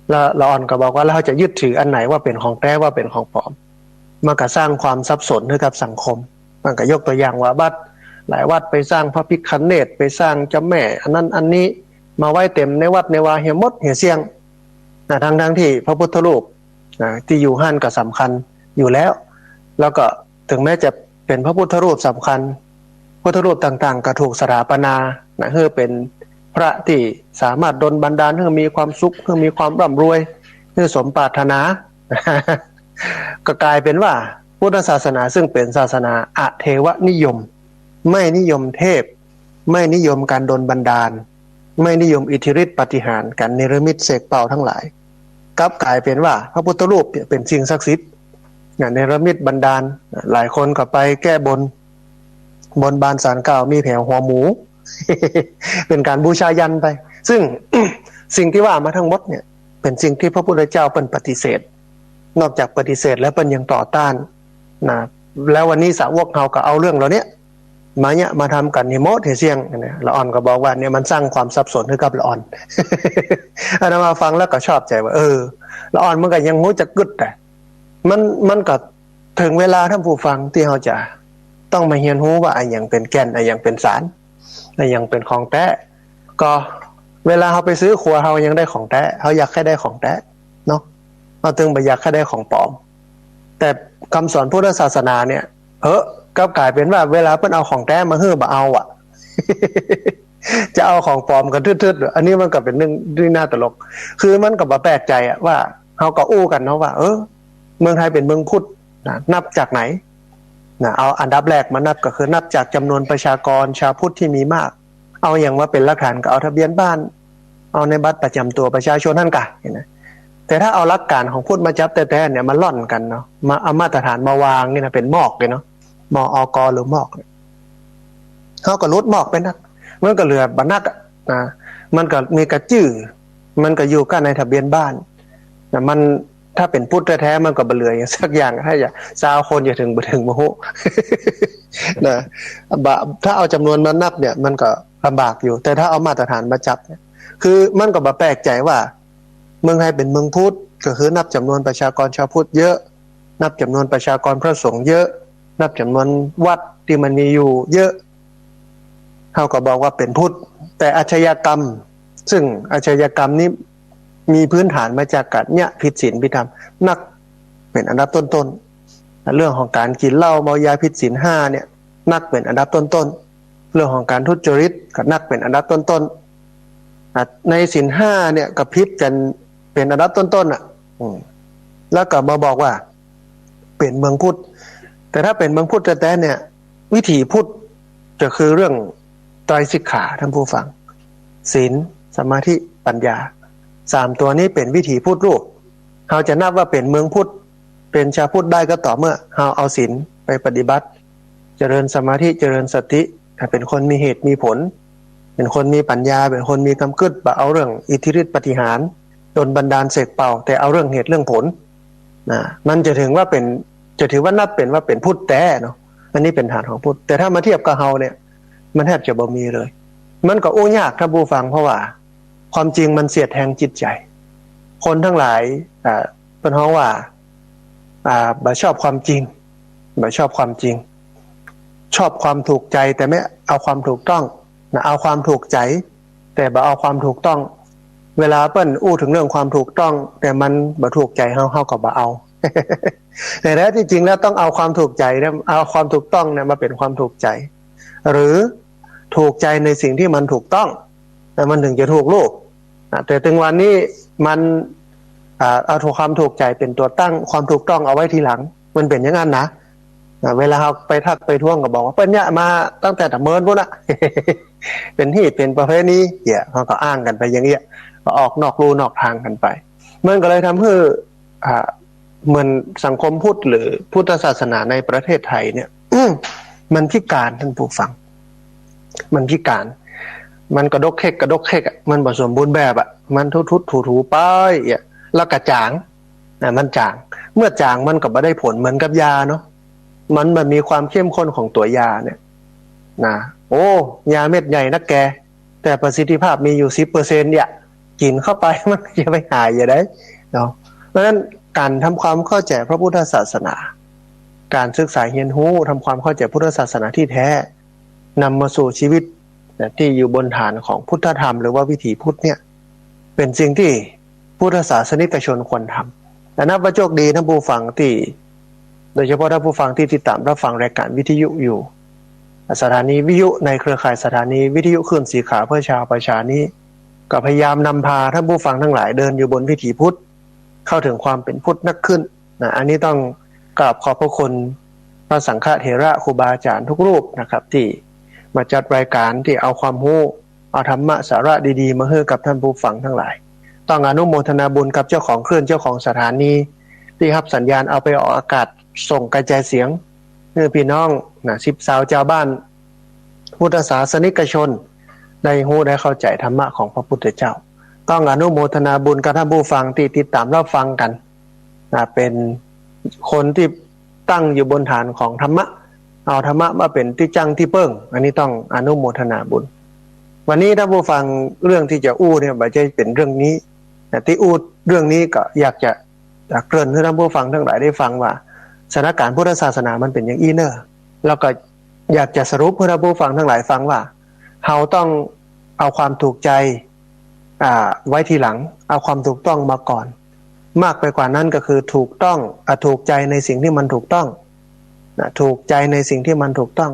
แล้วละอ่อนก็บอกว่า แล้วเฮาจะยึดถืออันไหนว่าเป๋นของแต๊ ว่าเป๋นของปลอม มันก็สร้างความสับสนหื้อกับสังคม มันก็ยกตั๋วอย่างว่าวัดหลายวัดไปสร้างพระพิฆเนศ ไปสร้างเจ้าแม่อันนั้นอันนี้ มาไว้เต็มในวัดในวาเหียหมดเหียเสี้ยงนะ ทั้งๆ ตี้พระพุทธรูปนะ ตี้อยู่หั้นก็สำคัญอยู่แล้ว แล้วก็เถิงแม้จะเป๋นพระพุทธรูปสำคัญ พุทธรูปต่างๆ ก็ถูกสถาปนานะ หื้อเป๋นพระตี้สามารถดลบันดาลหื้อมีความสุข หื้อมีความร่ำรวย หื้อสมปรารถนา ก็กลายเป๋นว่าพุทธศาสนาซึ่งเป๋นศาสนาอเทวนิยม ไม่นิยมเทพ ไม่นิยมการดลบันดาล ไม่นิยมอิทธิฤทธิ์ปาฏิหาริย์ ก๋านเนรมิตเสกเป่าทั้งหลาย กลับกลายเป๋นว่าพระพุทธรูปเนี่ยเป๋นสิ่งศักดิ์สิทธิ์นะ เนรมิตบันดาล หลายคนก็ไปแก้บน บนบานศาลกล่าวมีแผวหัวหมู เป๋นก๋านบูชายัญไป ซึ่ง สิ่งตี้ว่ามาทั้งหมดเนี่ย เป๋นสิ่งตี้พระพุทธเจ้าเปิ้นปฏิเสธ นอกจากปฏิเสธแล้วเปิ้นยังต่อต้านนะ แล้ววันนี้สาวกเฮาก็เอาเรื่องเหล่าเนี้ย มาเนี่ย มาทำกั๋นเหียหมดเหียเสี้ยงนะ ละอ่อนก็บอกว่าเนี่ยมันสร้างความสับสนหื้อกับละอ่อน อาตมาฟังแล้วก็ชอบใจ๋ว่า เออ ละอ่อนมันก็ยังฮู้จักกึ๊ดแต่ มัน มันก็เถิงเวลาท่านผู้ฟังตี้เฮาจะต้องมาเฮียนฮู้ว่าอะหยังเป๋นแก่น อะหยังเป๋นสาร อะหยังเป๋นของแต๊ ก็เวลาเฮาไปซื้อครัว เฮายังได้ของแต๊ เฮาอยากใค่ได้ของแต๊เนาะ เฮาตึงบ่อยากใค่ได้ของปลอม แต่กำสอนพุทธศาสนาเนี่ย เฮ้อ กลับก๋ายเป๋นว่าเวลาเปิ้นเอาของแต๊มาหื้อบ่เอาอะ จะเอาของปลอมกั๋นทึดๆ อันนี้มันก็เป๋นเรื่องตี้น่าตลก คือมันก็บ่แปลกใจ๋อะ ว่าเฮาก็อู้กั๋นเนาะว่า เออ เมืองไทยเป๋นเมืองพุทธนะ นับจากไหนนะ เอาอันดับแรกมานับก็คือนับจากจ๋ำนวนประชากรชาวพุทธตี้มีมาก เอาอะหยังมาเป๋นหลักฐาน ก็เอาทะเบียนบ้าน เอาในบัตรประจ๋ำตั๋วประชาชนหั้นก่ะ หันก่ะ แต่ถ้าเอาหลักการของพุทธมาจับแต๊ๆ เนี่ย มาล่อนกั๋นเนาะ มาเอามาตรฐานมาวางนี่นะ เป๋นมอกเลยเนาะ มอก หรือมอก เฮาก็หลุดมอกไปนัก มันก็เหลือบ่นักอะนะ มันก็มีก๋ะจื้อ มันก็อยู่ก้าในทะเบียนบ้านนะ มัน ถ้าเป๋นพุทธแต๊ๆ มันก็บ่เหลืออะหยังสักอย่าง ถ้าจะซาวคนจะเถิงบ่เถิงบ่ฮู้ นะ บ่ ถ้าเอาจ๋ำนวนมานับเนี่ย มันก็ลำบากอยู่ แต่ถ้าเอามาตรฐานมาจับเนี่ย คือมันก็บ่แปลกใจ๋ว่า เมืองไทยเป๋นเมืองพุทธ ก็คือนับจ๋ำนวนประชากรชาวพุทธเยอะ นับจ๋ำนวนประชากรพระสงฆ์เยอะ นับจ๋ำนวนวัดตี้มันมีอยู่เยอะ เฮาก็บอกว่าเป๋นพุทธ แต่อาชญากรรม ซึ่งอาชญากรรมนี้มีพื้นฐานมาจากก๋านเยียะผิดศีลผิดธรรม นักเป๋นอันดับต้นๆ เรื่องของก๋านกิ๋นเหล้าเมายาผิดศีลห้าเนี่ย นักเป๋นอันดับต้นๆ เรื่องของก๋านทุจริตก็นักเป๋นอันดับต้นๆ อ่ะ ในศีลห้าเนี่ยก็ผิดกั๋นเป๋นอันดับต้นๆ อ่ะ อืม แล้วก็มาบอกว่าเป๋นเมืองพุทธ แต่ถ้าเป๋นเมืองพุทธแต๊ๆ เนี่ย วิถีพุทธจะคือเรื่องไตรสิกขา ท่านผู้ฟัง ศีล สมาธิ ปัญญา สามตั๋วนี้เป๋นวิถีพุทธลูก เฮาจะนับว่าเป๋นเมืองพุทธ เป๋นชาวพุทธได้ก็ต่อเมื่อเฮาเอาศีลไปปฏิบัติ เจริญสมาธิ เจริญสติ เป๋นคนมีเหตุมีผล เป๋นคนมีปัญญา เป๋นคนมีกำกึ๊ด บ่เอาเรื่องอิทธิฤทธิ์ปาฏิหาริย์ ดลบันดาลเสกเป่า แต่เอาเรื่องเหตุเรื่องผล นะ มันจะเถิงว่าเป๋น จะถือว่านับเป๋นว่าเป๋นพุทธแต๊เนาะ อันนี้เป๋นฐานของพุทธ แต่ถ้ามาเทียบกับเฮาเนี่ย มันแทบจะบ่มีเลย มันก็อู้ยาก ท่านผู้ฟัง เพราะว่าความจริงมันเสียดแทงจิตใจ๋ คนตังหลาย อ่า เปิ้นฮ้องว่า อ่า บ่ชอบความจริง บ่ชอบความจริง ชอบความถูกใจ๋ แต่ไม่เอาความถูกต้องนะ เอาความถูกใจ๋ แต่บ่เอาความถูกต้อง เวลาเปิ้นอู้เถิงเรื่องความถูกต้อง แต่มันบ่ถูกใจ๋เฮา เฮาก็บ่เอา แต่แท้ที่จริงแล้วต้องเอาความถูกใจ๋เนี่ย เอาความถูกต้องเนี่ยมาเป๋นความถูกใจ๋ หรือถูกใจ๋ในสิ่งตี้มันถูกต้อง แต่มันเถิงจะถูกลูก อ่ะ แต่เถิงวันนี้มัน อ่า เอาถูก ความถูกใจ๋เป๋นตั๋วตั้ง ความถูกต้องเอาไว้ทีหลัง มันเป๋นอย่างนั้นนะ อ่ะ เวลาเฮาไปทักไปท้วงก็บอกว่า เปิ้นเยียะมาตั้งแต่ตะเมินปู๊นน่ะ เป๋นฮีตเป๋นประเพณี เยียะ เฮาก็อ้างกั๋นไปอย่างเงี้ย ก็ออกนอกลู่นอกตางกั๋นไป มันก็เลยทำหื้อ อ่า เหมือนสังคมพุทธหรือพุทธศาสนาในประเทศไทยเนี่ย มันพิการ ท่านผู้ฟัง มันพิการ มันกระดกเข็กกระดกเข็กอะ มันบ่สมบูรณ์แบบอะ มันทุดๆ ถูๆ ไปอะ แล้วก็จ๋าง อ่ะ มันจ๋าง เมื่อจ๋างมันก็บ่ได้ผลเหมือนกับยาเนาะ มันบ่มีความเข้มข้นของตัวยาเนี่ยนะ โอ้ ยาเม็ดใหญ่นักแก แต่ประสิทธิภาพมีอยู่สิบเปอร์เซ็นต์ เนี่ย กิ๋นเข้าไปมันจะไปหายอย่างใดเนาะ เพราะฉะนั้นก๋านทำความเข้าใจ๋พระพุทธศาสนา ก๋านศึกษาเฮียนฮู้ ทำความเข้าใจ๋พุทธศาสนาที่แท้ นำมาสู่ชีวิตนะ ที่อยู่บนฐานของพุทธธรรม หรือว่าวิถีพุทธเนี่ย เป๋นสิ่งตี้พุทธศาสนิกชนควรทำ และนับว่าโชคดี ท่านผู้ฟังตี้ โดยเฉพาะท่านผู้ฟังตี้ติดตามรับฟังรายการวิทยุอยู่ สถานีวิทยุในเครือข่ายสถานีวิทยุคลื่นสีขาวเพื่อชาวประชานี้ ก็พยายามนำพาท่านผู้ฟังตังหลายเดินอยู่บนวิถีพุทธ เข้าเถิงความเป๋นพุทธนักขึ้นนะ อันนี้ต้องกราบขอบพระคุณพระสังฆเถระครูบาอาจ๋ารย์ทุกรูปนะครับ ตี้มาจัดรายการ ตี้เอาความฮู้ เอาธรรมะสาระดีๆ มาหื้อกับท่านผู้ฟังตังหลาย ต้องอนุโมทนาบุญกับเจ้าของคลื่น เจ้าของสถานี ตี้ฮับสัญญาณเอาไปออกอากาศ ส่งกระจายเสียงหื้อพี่น้องนะ สิบสาวจาวบ้าน พุทธศาสนิกชน ได้ฮู้ได้เข้าใจ๋ธรรมะของพระพุทธเจ้า ต้องอนุโมทนาบุญกับท่านผู้ฟังตี้ติดตามรับฟังกั๋นนะ เป๋นคนตี้ตั้งอยู่บนฐานของธรรมะ เอาธรรมะมาเป๋นตี้จั้งตี้เปิ้ง อันนี้ต้องอนุโมทนาบุญ วันนี้ท่านผู้ฟัง เรื่องตี้จะอู้เนี่ย บ่ใจ้เป๋นเรื่องนี้นะ ตี้อู้เรื่องนี้ก็อยากจะ จะเกริ่นหื้อท่านผู้ฟังตังหลายได้ฟังว่า สถานการณ์พุทธศาสนามันเป๋นอย่างอี้เน่อ แล้วก็อยากจะสรุปหื้อท่านผู้ฟังตังหลายฟังว่า เฮาต้องเอาความถูกใจ๋ อ่า ไว้ทีหลัง เอาความถูกต้องมาก่อน มากไปกว่านั้นก็คือถูกต้อง อ่ะ ถูกใจ๋ในสิ่งตี้มันถูกต้อง นะ ถูกใจ๋ในสิ่งตี้มันถูกต้อง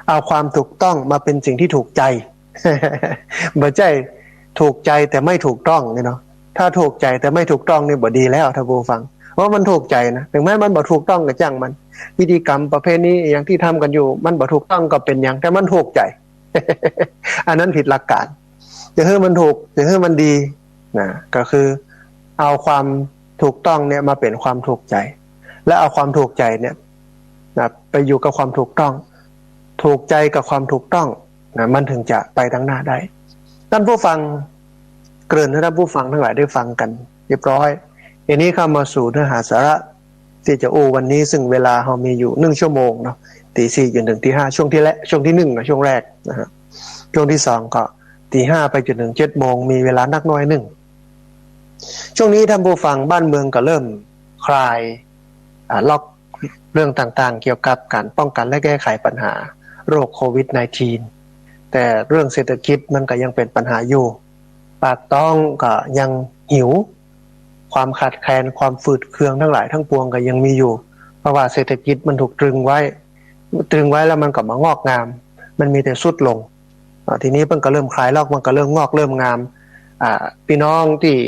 เอาความถูกต้องมาเป๋นสิ่งตี้ถูกใจ๋ บ่ใจ้ถูกใจ๋แต่ไม่ถูกต้องเนี่ยเนาะ ถ้าถูกใจ๋แต่ไม่ถูกต้องนี่บ่ดีแล้วท่านผู้ฟัง เพราะมันถูกใจ๋นะ เถิงแม้มันบ่ถูกต้องก็จ้างมัน พิธีกรรมประเพณีอะหยังตี้ทำกั๋นอยู่ มันบ่ถูกต้องก็เป๋นหยัง แต่มันถูกใจ๋ อันนั้นผิดหลักการ จะหื้อมันถูก จะหื้อมันดี นะ ก็คือเอาความถูกต้องเนี่ยมาเป๋นความถูกใจ๋ และเอาความถูกใจ๋เนี่ย นะ ไปอยู่กับความถูกต้อง ถูกใจ๋กับความถูกต้อง นะ มันถึงจะไปตังหน้าได้ ท่านผู้ฟัง เกริ่นหื้อท่านผู้ฟังตังหลายได้ฟังกั๋นเรียบร้อย ทีนี้เข้ามาสู่เนื้อหาสาระตี้จะอู้วันนี้ ซึ่งเวลาเฮามีอยู่นึ่งชั่วโมงเนาะ ตีสี่จนถึงตีห้า ช่วงตี้แรก ช่วงตี้นึ่งนะ ช่วงแรกนะฮะ ช่วงตี้สองก็ตีห้าไปจนถึงเจ็ดโมง มีเวลานักน้อยนึ่ง ช่วงนี้ท่านผู้ฟัง บ้านเมืองก็เริ่มคลาย อ่า ล็อก เรื่องต่างๆ เกี่ยวกับก๋านป้องกั๋นและแก้ไขปัญหาโรคโควิดสิบเก้า แต่เรื่องเศรษฐกิจมันก็ยังเป๋นปัญหาอยู่ ปากต๊องก็ยังหิว ความขาดแคลน ความฝืดเคืองตังหลายตังปวงก็ยังมีอยู่ เพราะว่าเศรษฐกิจมันถูกตรึงไว้ ตรึงไว้แล้วมันก็บ่งอกงาม มันมีแต่ทรุดลง อ่า ทีนี้เปิ้นก็เริ่มคลายล็อก มันก็เริ่มงอกเริ่มงาม อ่า ปี้น้องตี้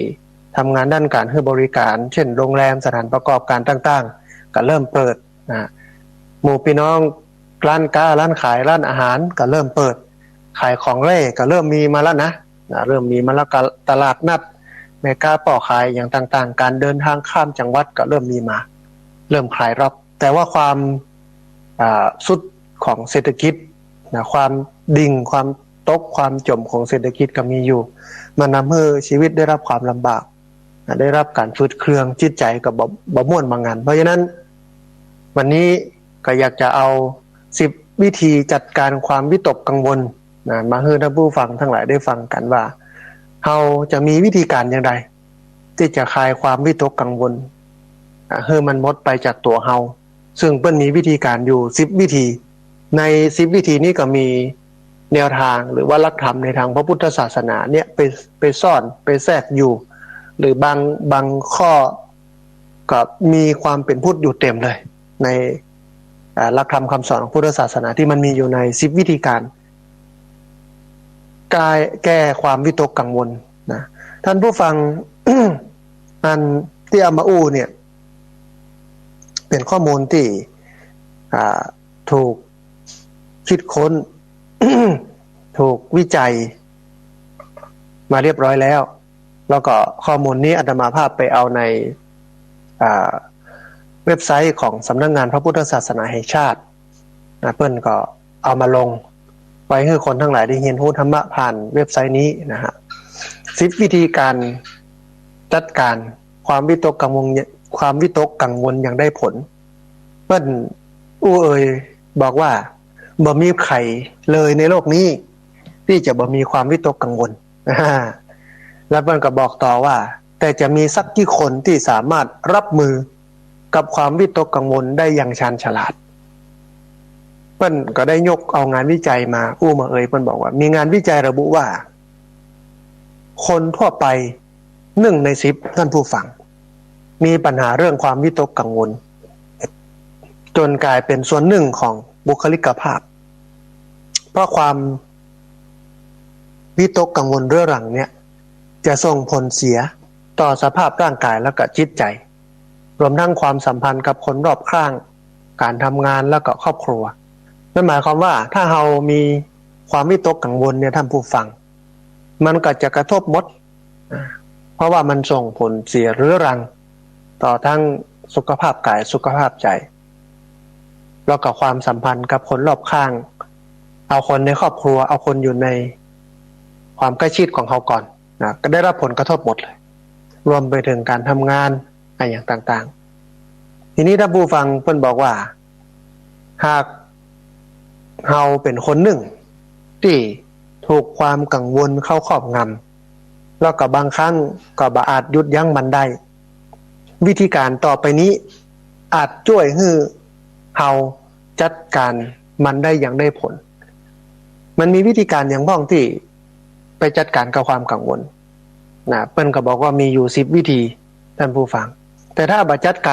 ทำงานด้านก๋านหื้อบริการ เช่น โรงแรม สถานประกอบการต่างๆ ก็เริ่มเปิด นะ หมู่ปี้น้องร้านก๊า ร้านขาย ร้านอาหารก็เริ่มเปิด ขายของเร่ก็เริ่มมีมาแล้วนะ นะ เริ่มมีมาแล้ว ก็ตลาดนัด แม่ก๊าป้อขายอะหยังต่างๆ ก๋านเดินทางข้ามจังหวัดก็เริ่มมีมา เริ่มคลายล็อก แต่ว่าความ อ่า ทรุดของเศรษฐกิจ นะ ความดิ่ง ความตก ความจ๋มของเศรษฐกิจก็มีอยู่ มันนำหื้อชีวิตได้รับความลำบาก นะ ได้รับก๋านฝืดเคือง จิตใจ๋ก็บ่ บ่ม่วนบ่งัน เพราะฉะนั้น วันนี้ก็อยากจะเอาสิบวิธีจัดการความวิตกกังวล นะ มาหื้อท่านผู้ฟังตังหลายได้ฟังกั๋นว่า เฮาจะมีวิธีก๋านอย่างใด ตี้จะคลายความวิตกกังวล อ่า หื้อมันหมดไปจากตั๋วเฮา ซึ่งเปิ้นมีวิธีก๋านอยู่สิบวิธี ในสิบวิธีนี้ก็มีแนวทางหรือว่าหลักธรรมในตางพระพุทธศาสนาเนี่ยไป ไปซ่อน ไปแทรกอยู่ หรือบาง บางข้อก็มีความเป๋นพุทธอยู่เต็มเลย ใน อ่า หลักธรรมคำสอนของพุทธศาสนาตี้มันมีอยู่ในสิบวิธีก๋าน แก้ แก้ความวิตกกังวลนะ ท่านผู้ฟัง อันตี้เอามาอู้เนี่ย เป๋นข้อมูลตี้ อ่า ถูกคิดค้น ถูกวิจัยมาเรียบร้อยแล้ว แล้วก็ข้อมูลนี้อาตมาภาพไปเอาใน อ่า เว็บไซต์ของสำนักงานพระพุทธศาสนาแห่งชาติ นะ เปิ้นก็เอามาลงไว้หื้อคนตังหลายได้เฮียนฮู้ธรรมะผ่านเว็บไซต์นี้นะฮะ สิบวิธีก๋านจัดก๋านความวิตกกังวล ความวิตกกังวลอย่างได้ผล เปิ้นอู้เอ่ยบอกว่า บ่มีใผเลยในโลกนี้ตี้จะบ่มีความวิตกกังวล แล้วเปิ้นก็บอกต่อว่า แต่จะมีสักกี่คนตี้สามารถรับมือกับความวิตกกังวลได้อย่างชาญฉลาด เปิ้นก็ได้ยกเอางานวิจัยมาอู้มาเอ่ย เปิ้นบอกว่ามีงานวิจัยระบุว่า คนทั่วไปหนึ่งในสิบ ท่านผู้ฟัง มีปัญหาเรื่องความวิตกกังวล จ๋นก๋ายเป๋นส่วนหนึ่งของบุคลิกภาพ เพราะความวิตกกังวลเรื้อรังเนี่ย จะส่งผลเสียต่อสภาพร่างกายและก็จิตใจ๋ รวมทั้งความสัมพันธ์กับคนรอบข้าง ก๋านทำงานและก็ครอบครัว นั่นหมายความว่าถ้าเฮามีความวิตกกังวลเนี่ย ท่านผู้ฟัง มันก็จะกระทบหมด อ่า เพราะว่ามันส่งผลเสียเรื้อรังต่อทั้งสุขภาพกาย สุขภาพใจ๋ แล้วก็ความสัมพันธ์กับคนรอบข้าง เอาคนในครอบครัว เอาคนอยู่ในความใกล้ชิดของเฮาก่อนนะ ก็ได้รับผลกระทบหมดเลย รวมไปถึงก๋านทำงาน อะหยังต่างๆ ทีนี้ท่านผู้ฟังเปิ้นบอกว่า หากเฮาเป๋นคนหนึ่งตี้ถูกความกังวลเข้าครอบงำ แล้วก็บางครั้งก็บ่อาจหยุดยั้งมันได้ วิธีก๋านต่อไปนี้อาจจ้วยหื้อเฮาจัดก๋านมันได้อย่างได้ผล มันมีวิธีก๋านอย่างบ้องตี้ไปจัดก๋านกับความกังวลนะ เปิ้นก็บอกว่ามีอยู่สิบวิธี ต้านผู้ฟัง แต่ถ้าบ่จัดก๋าน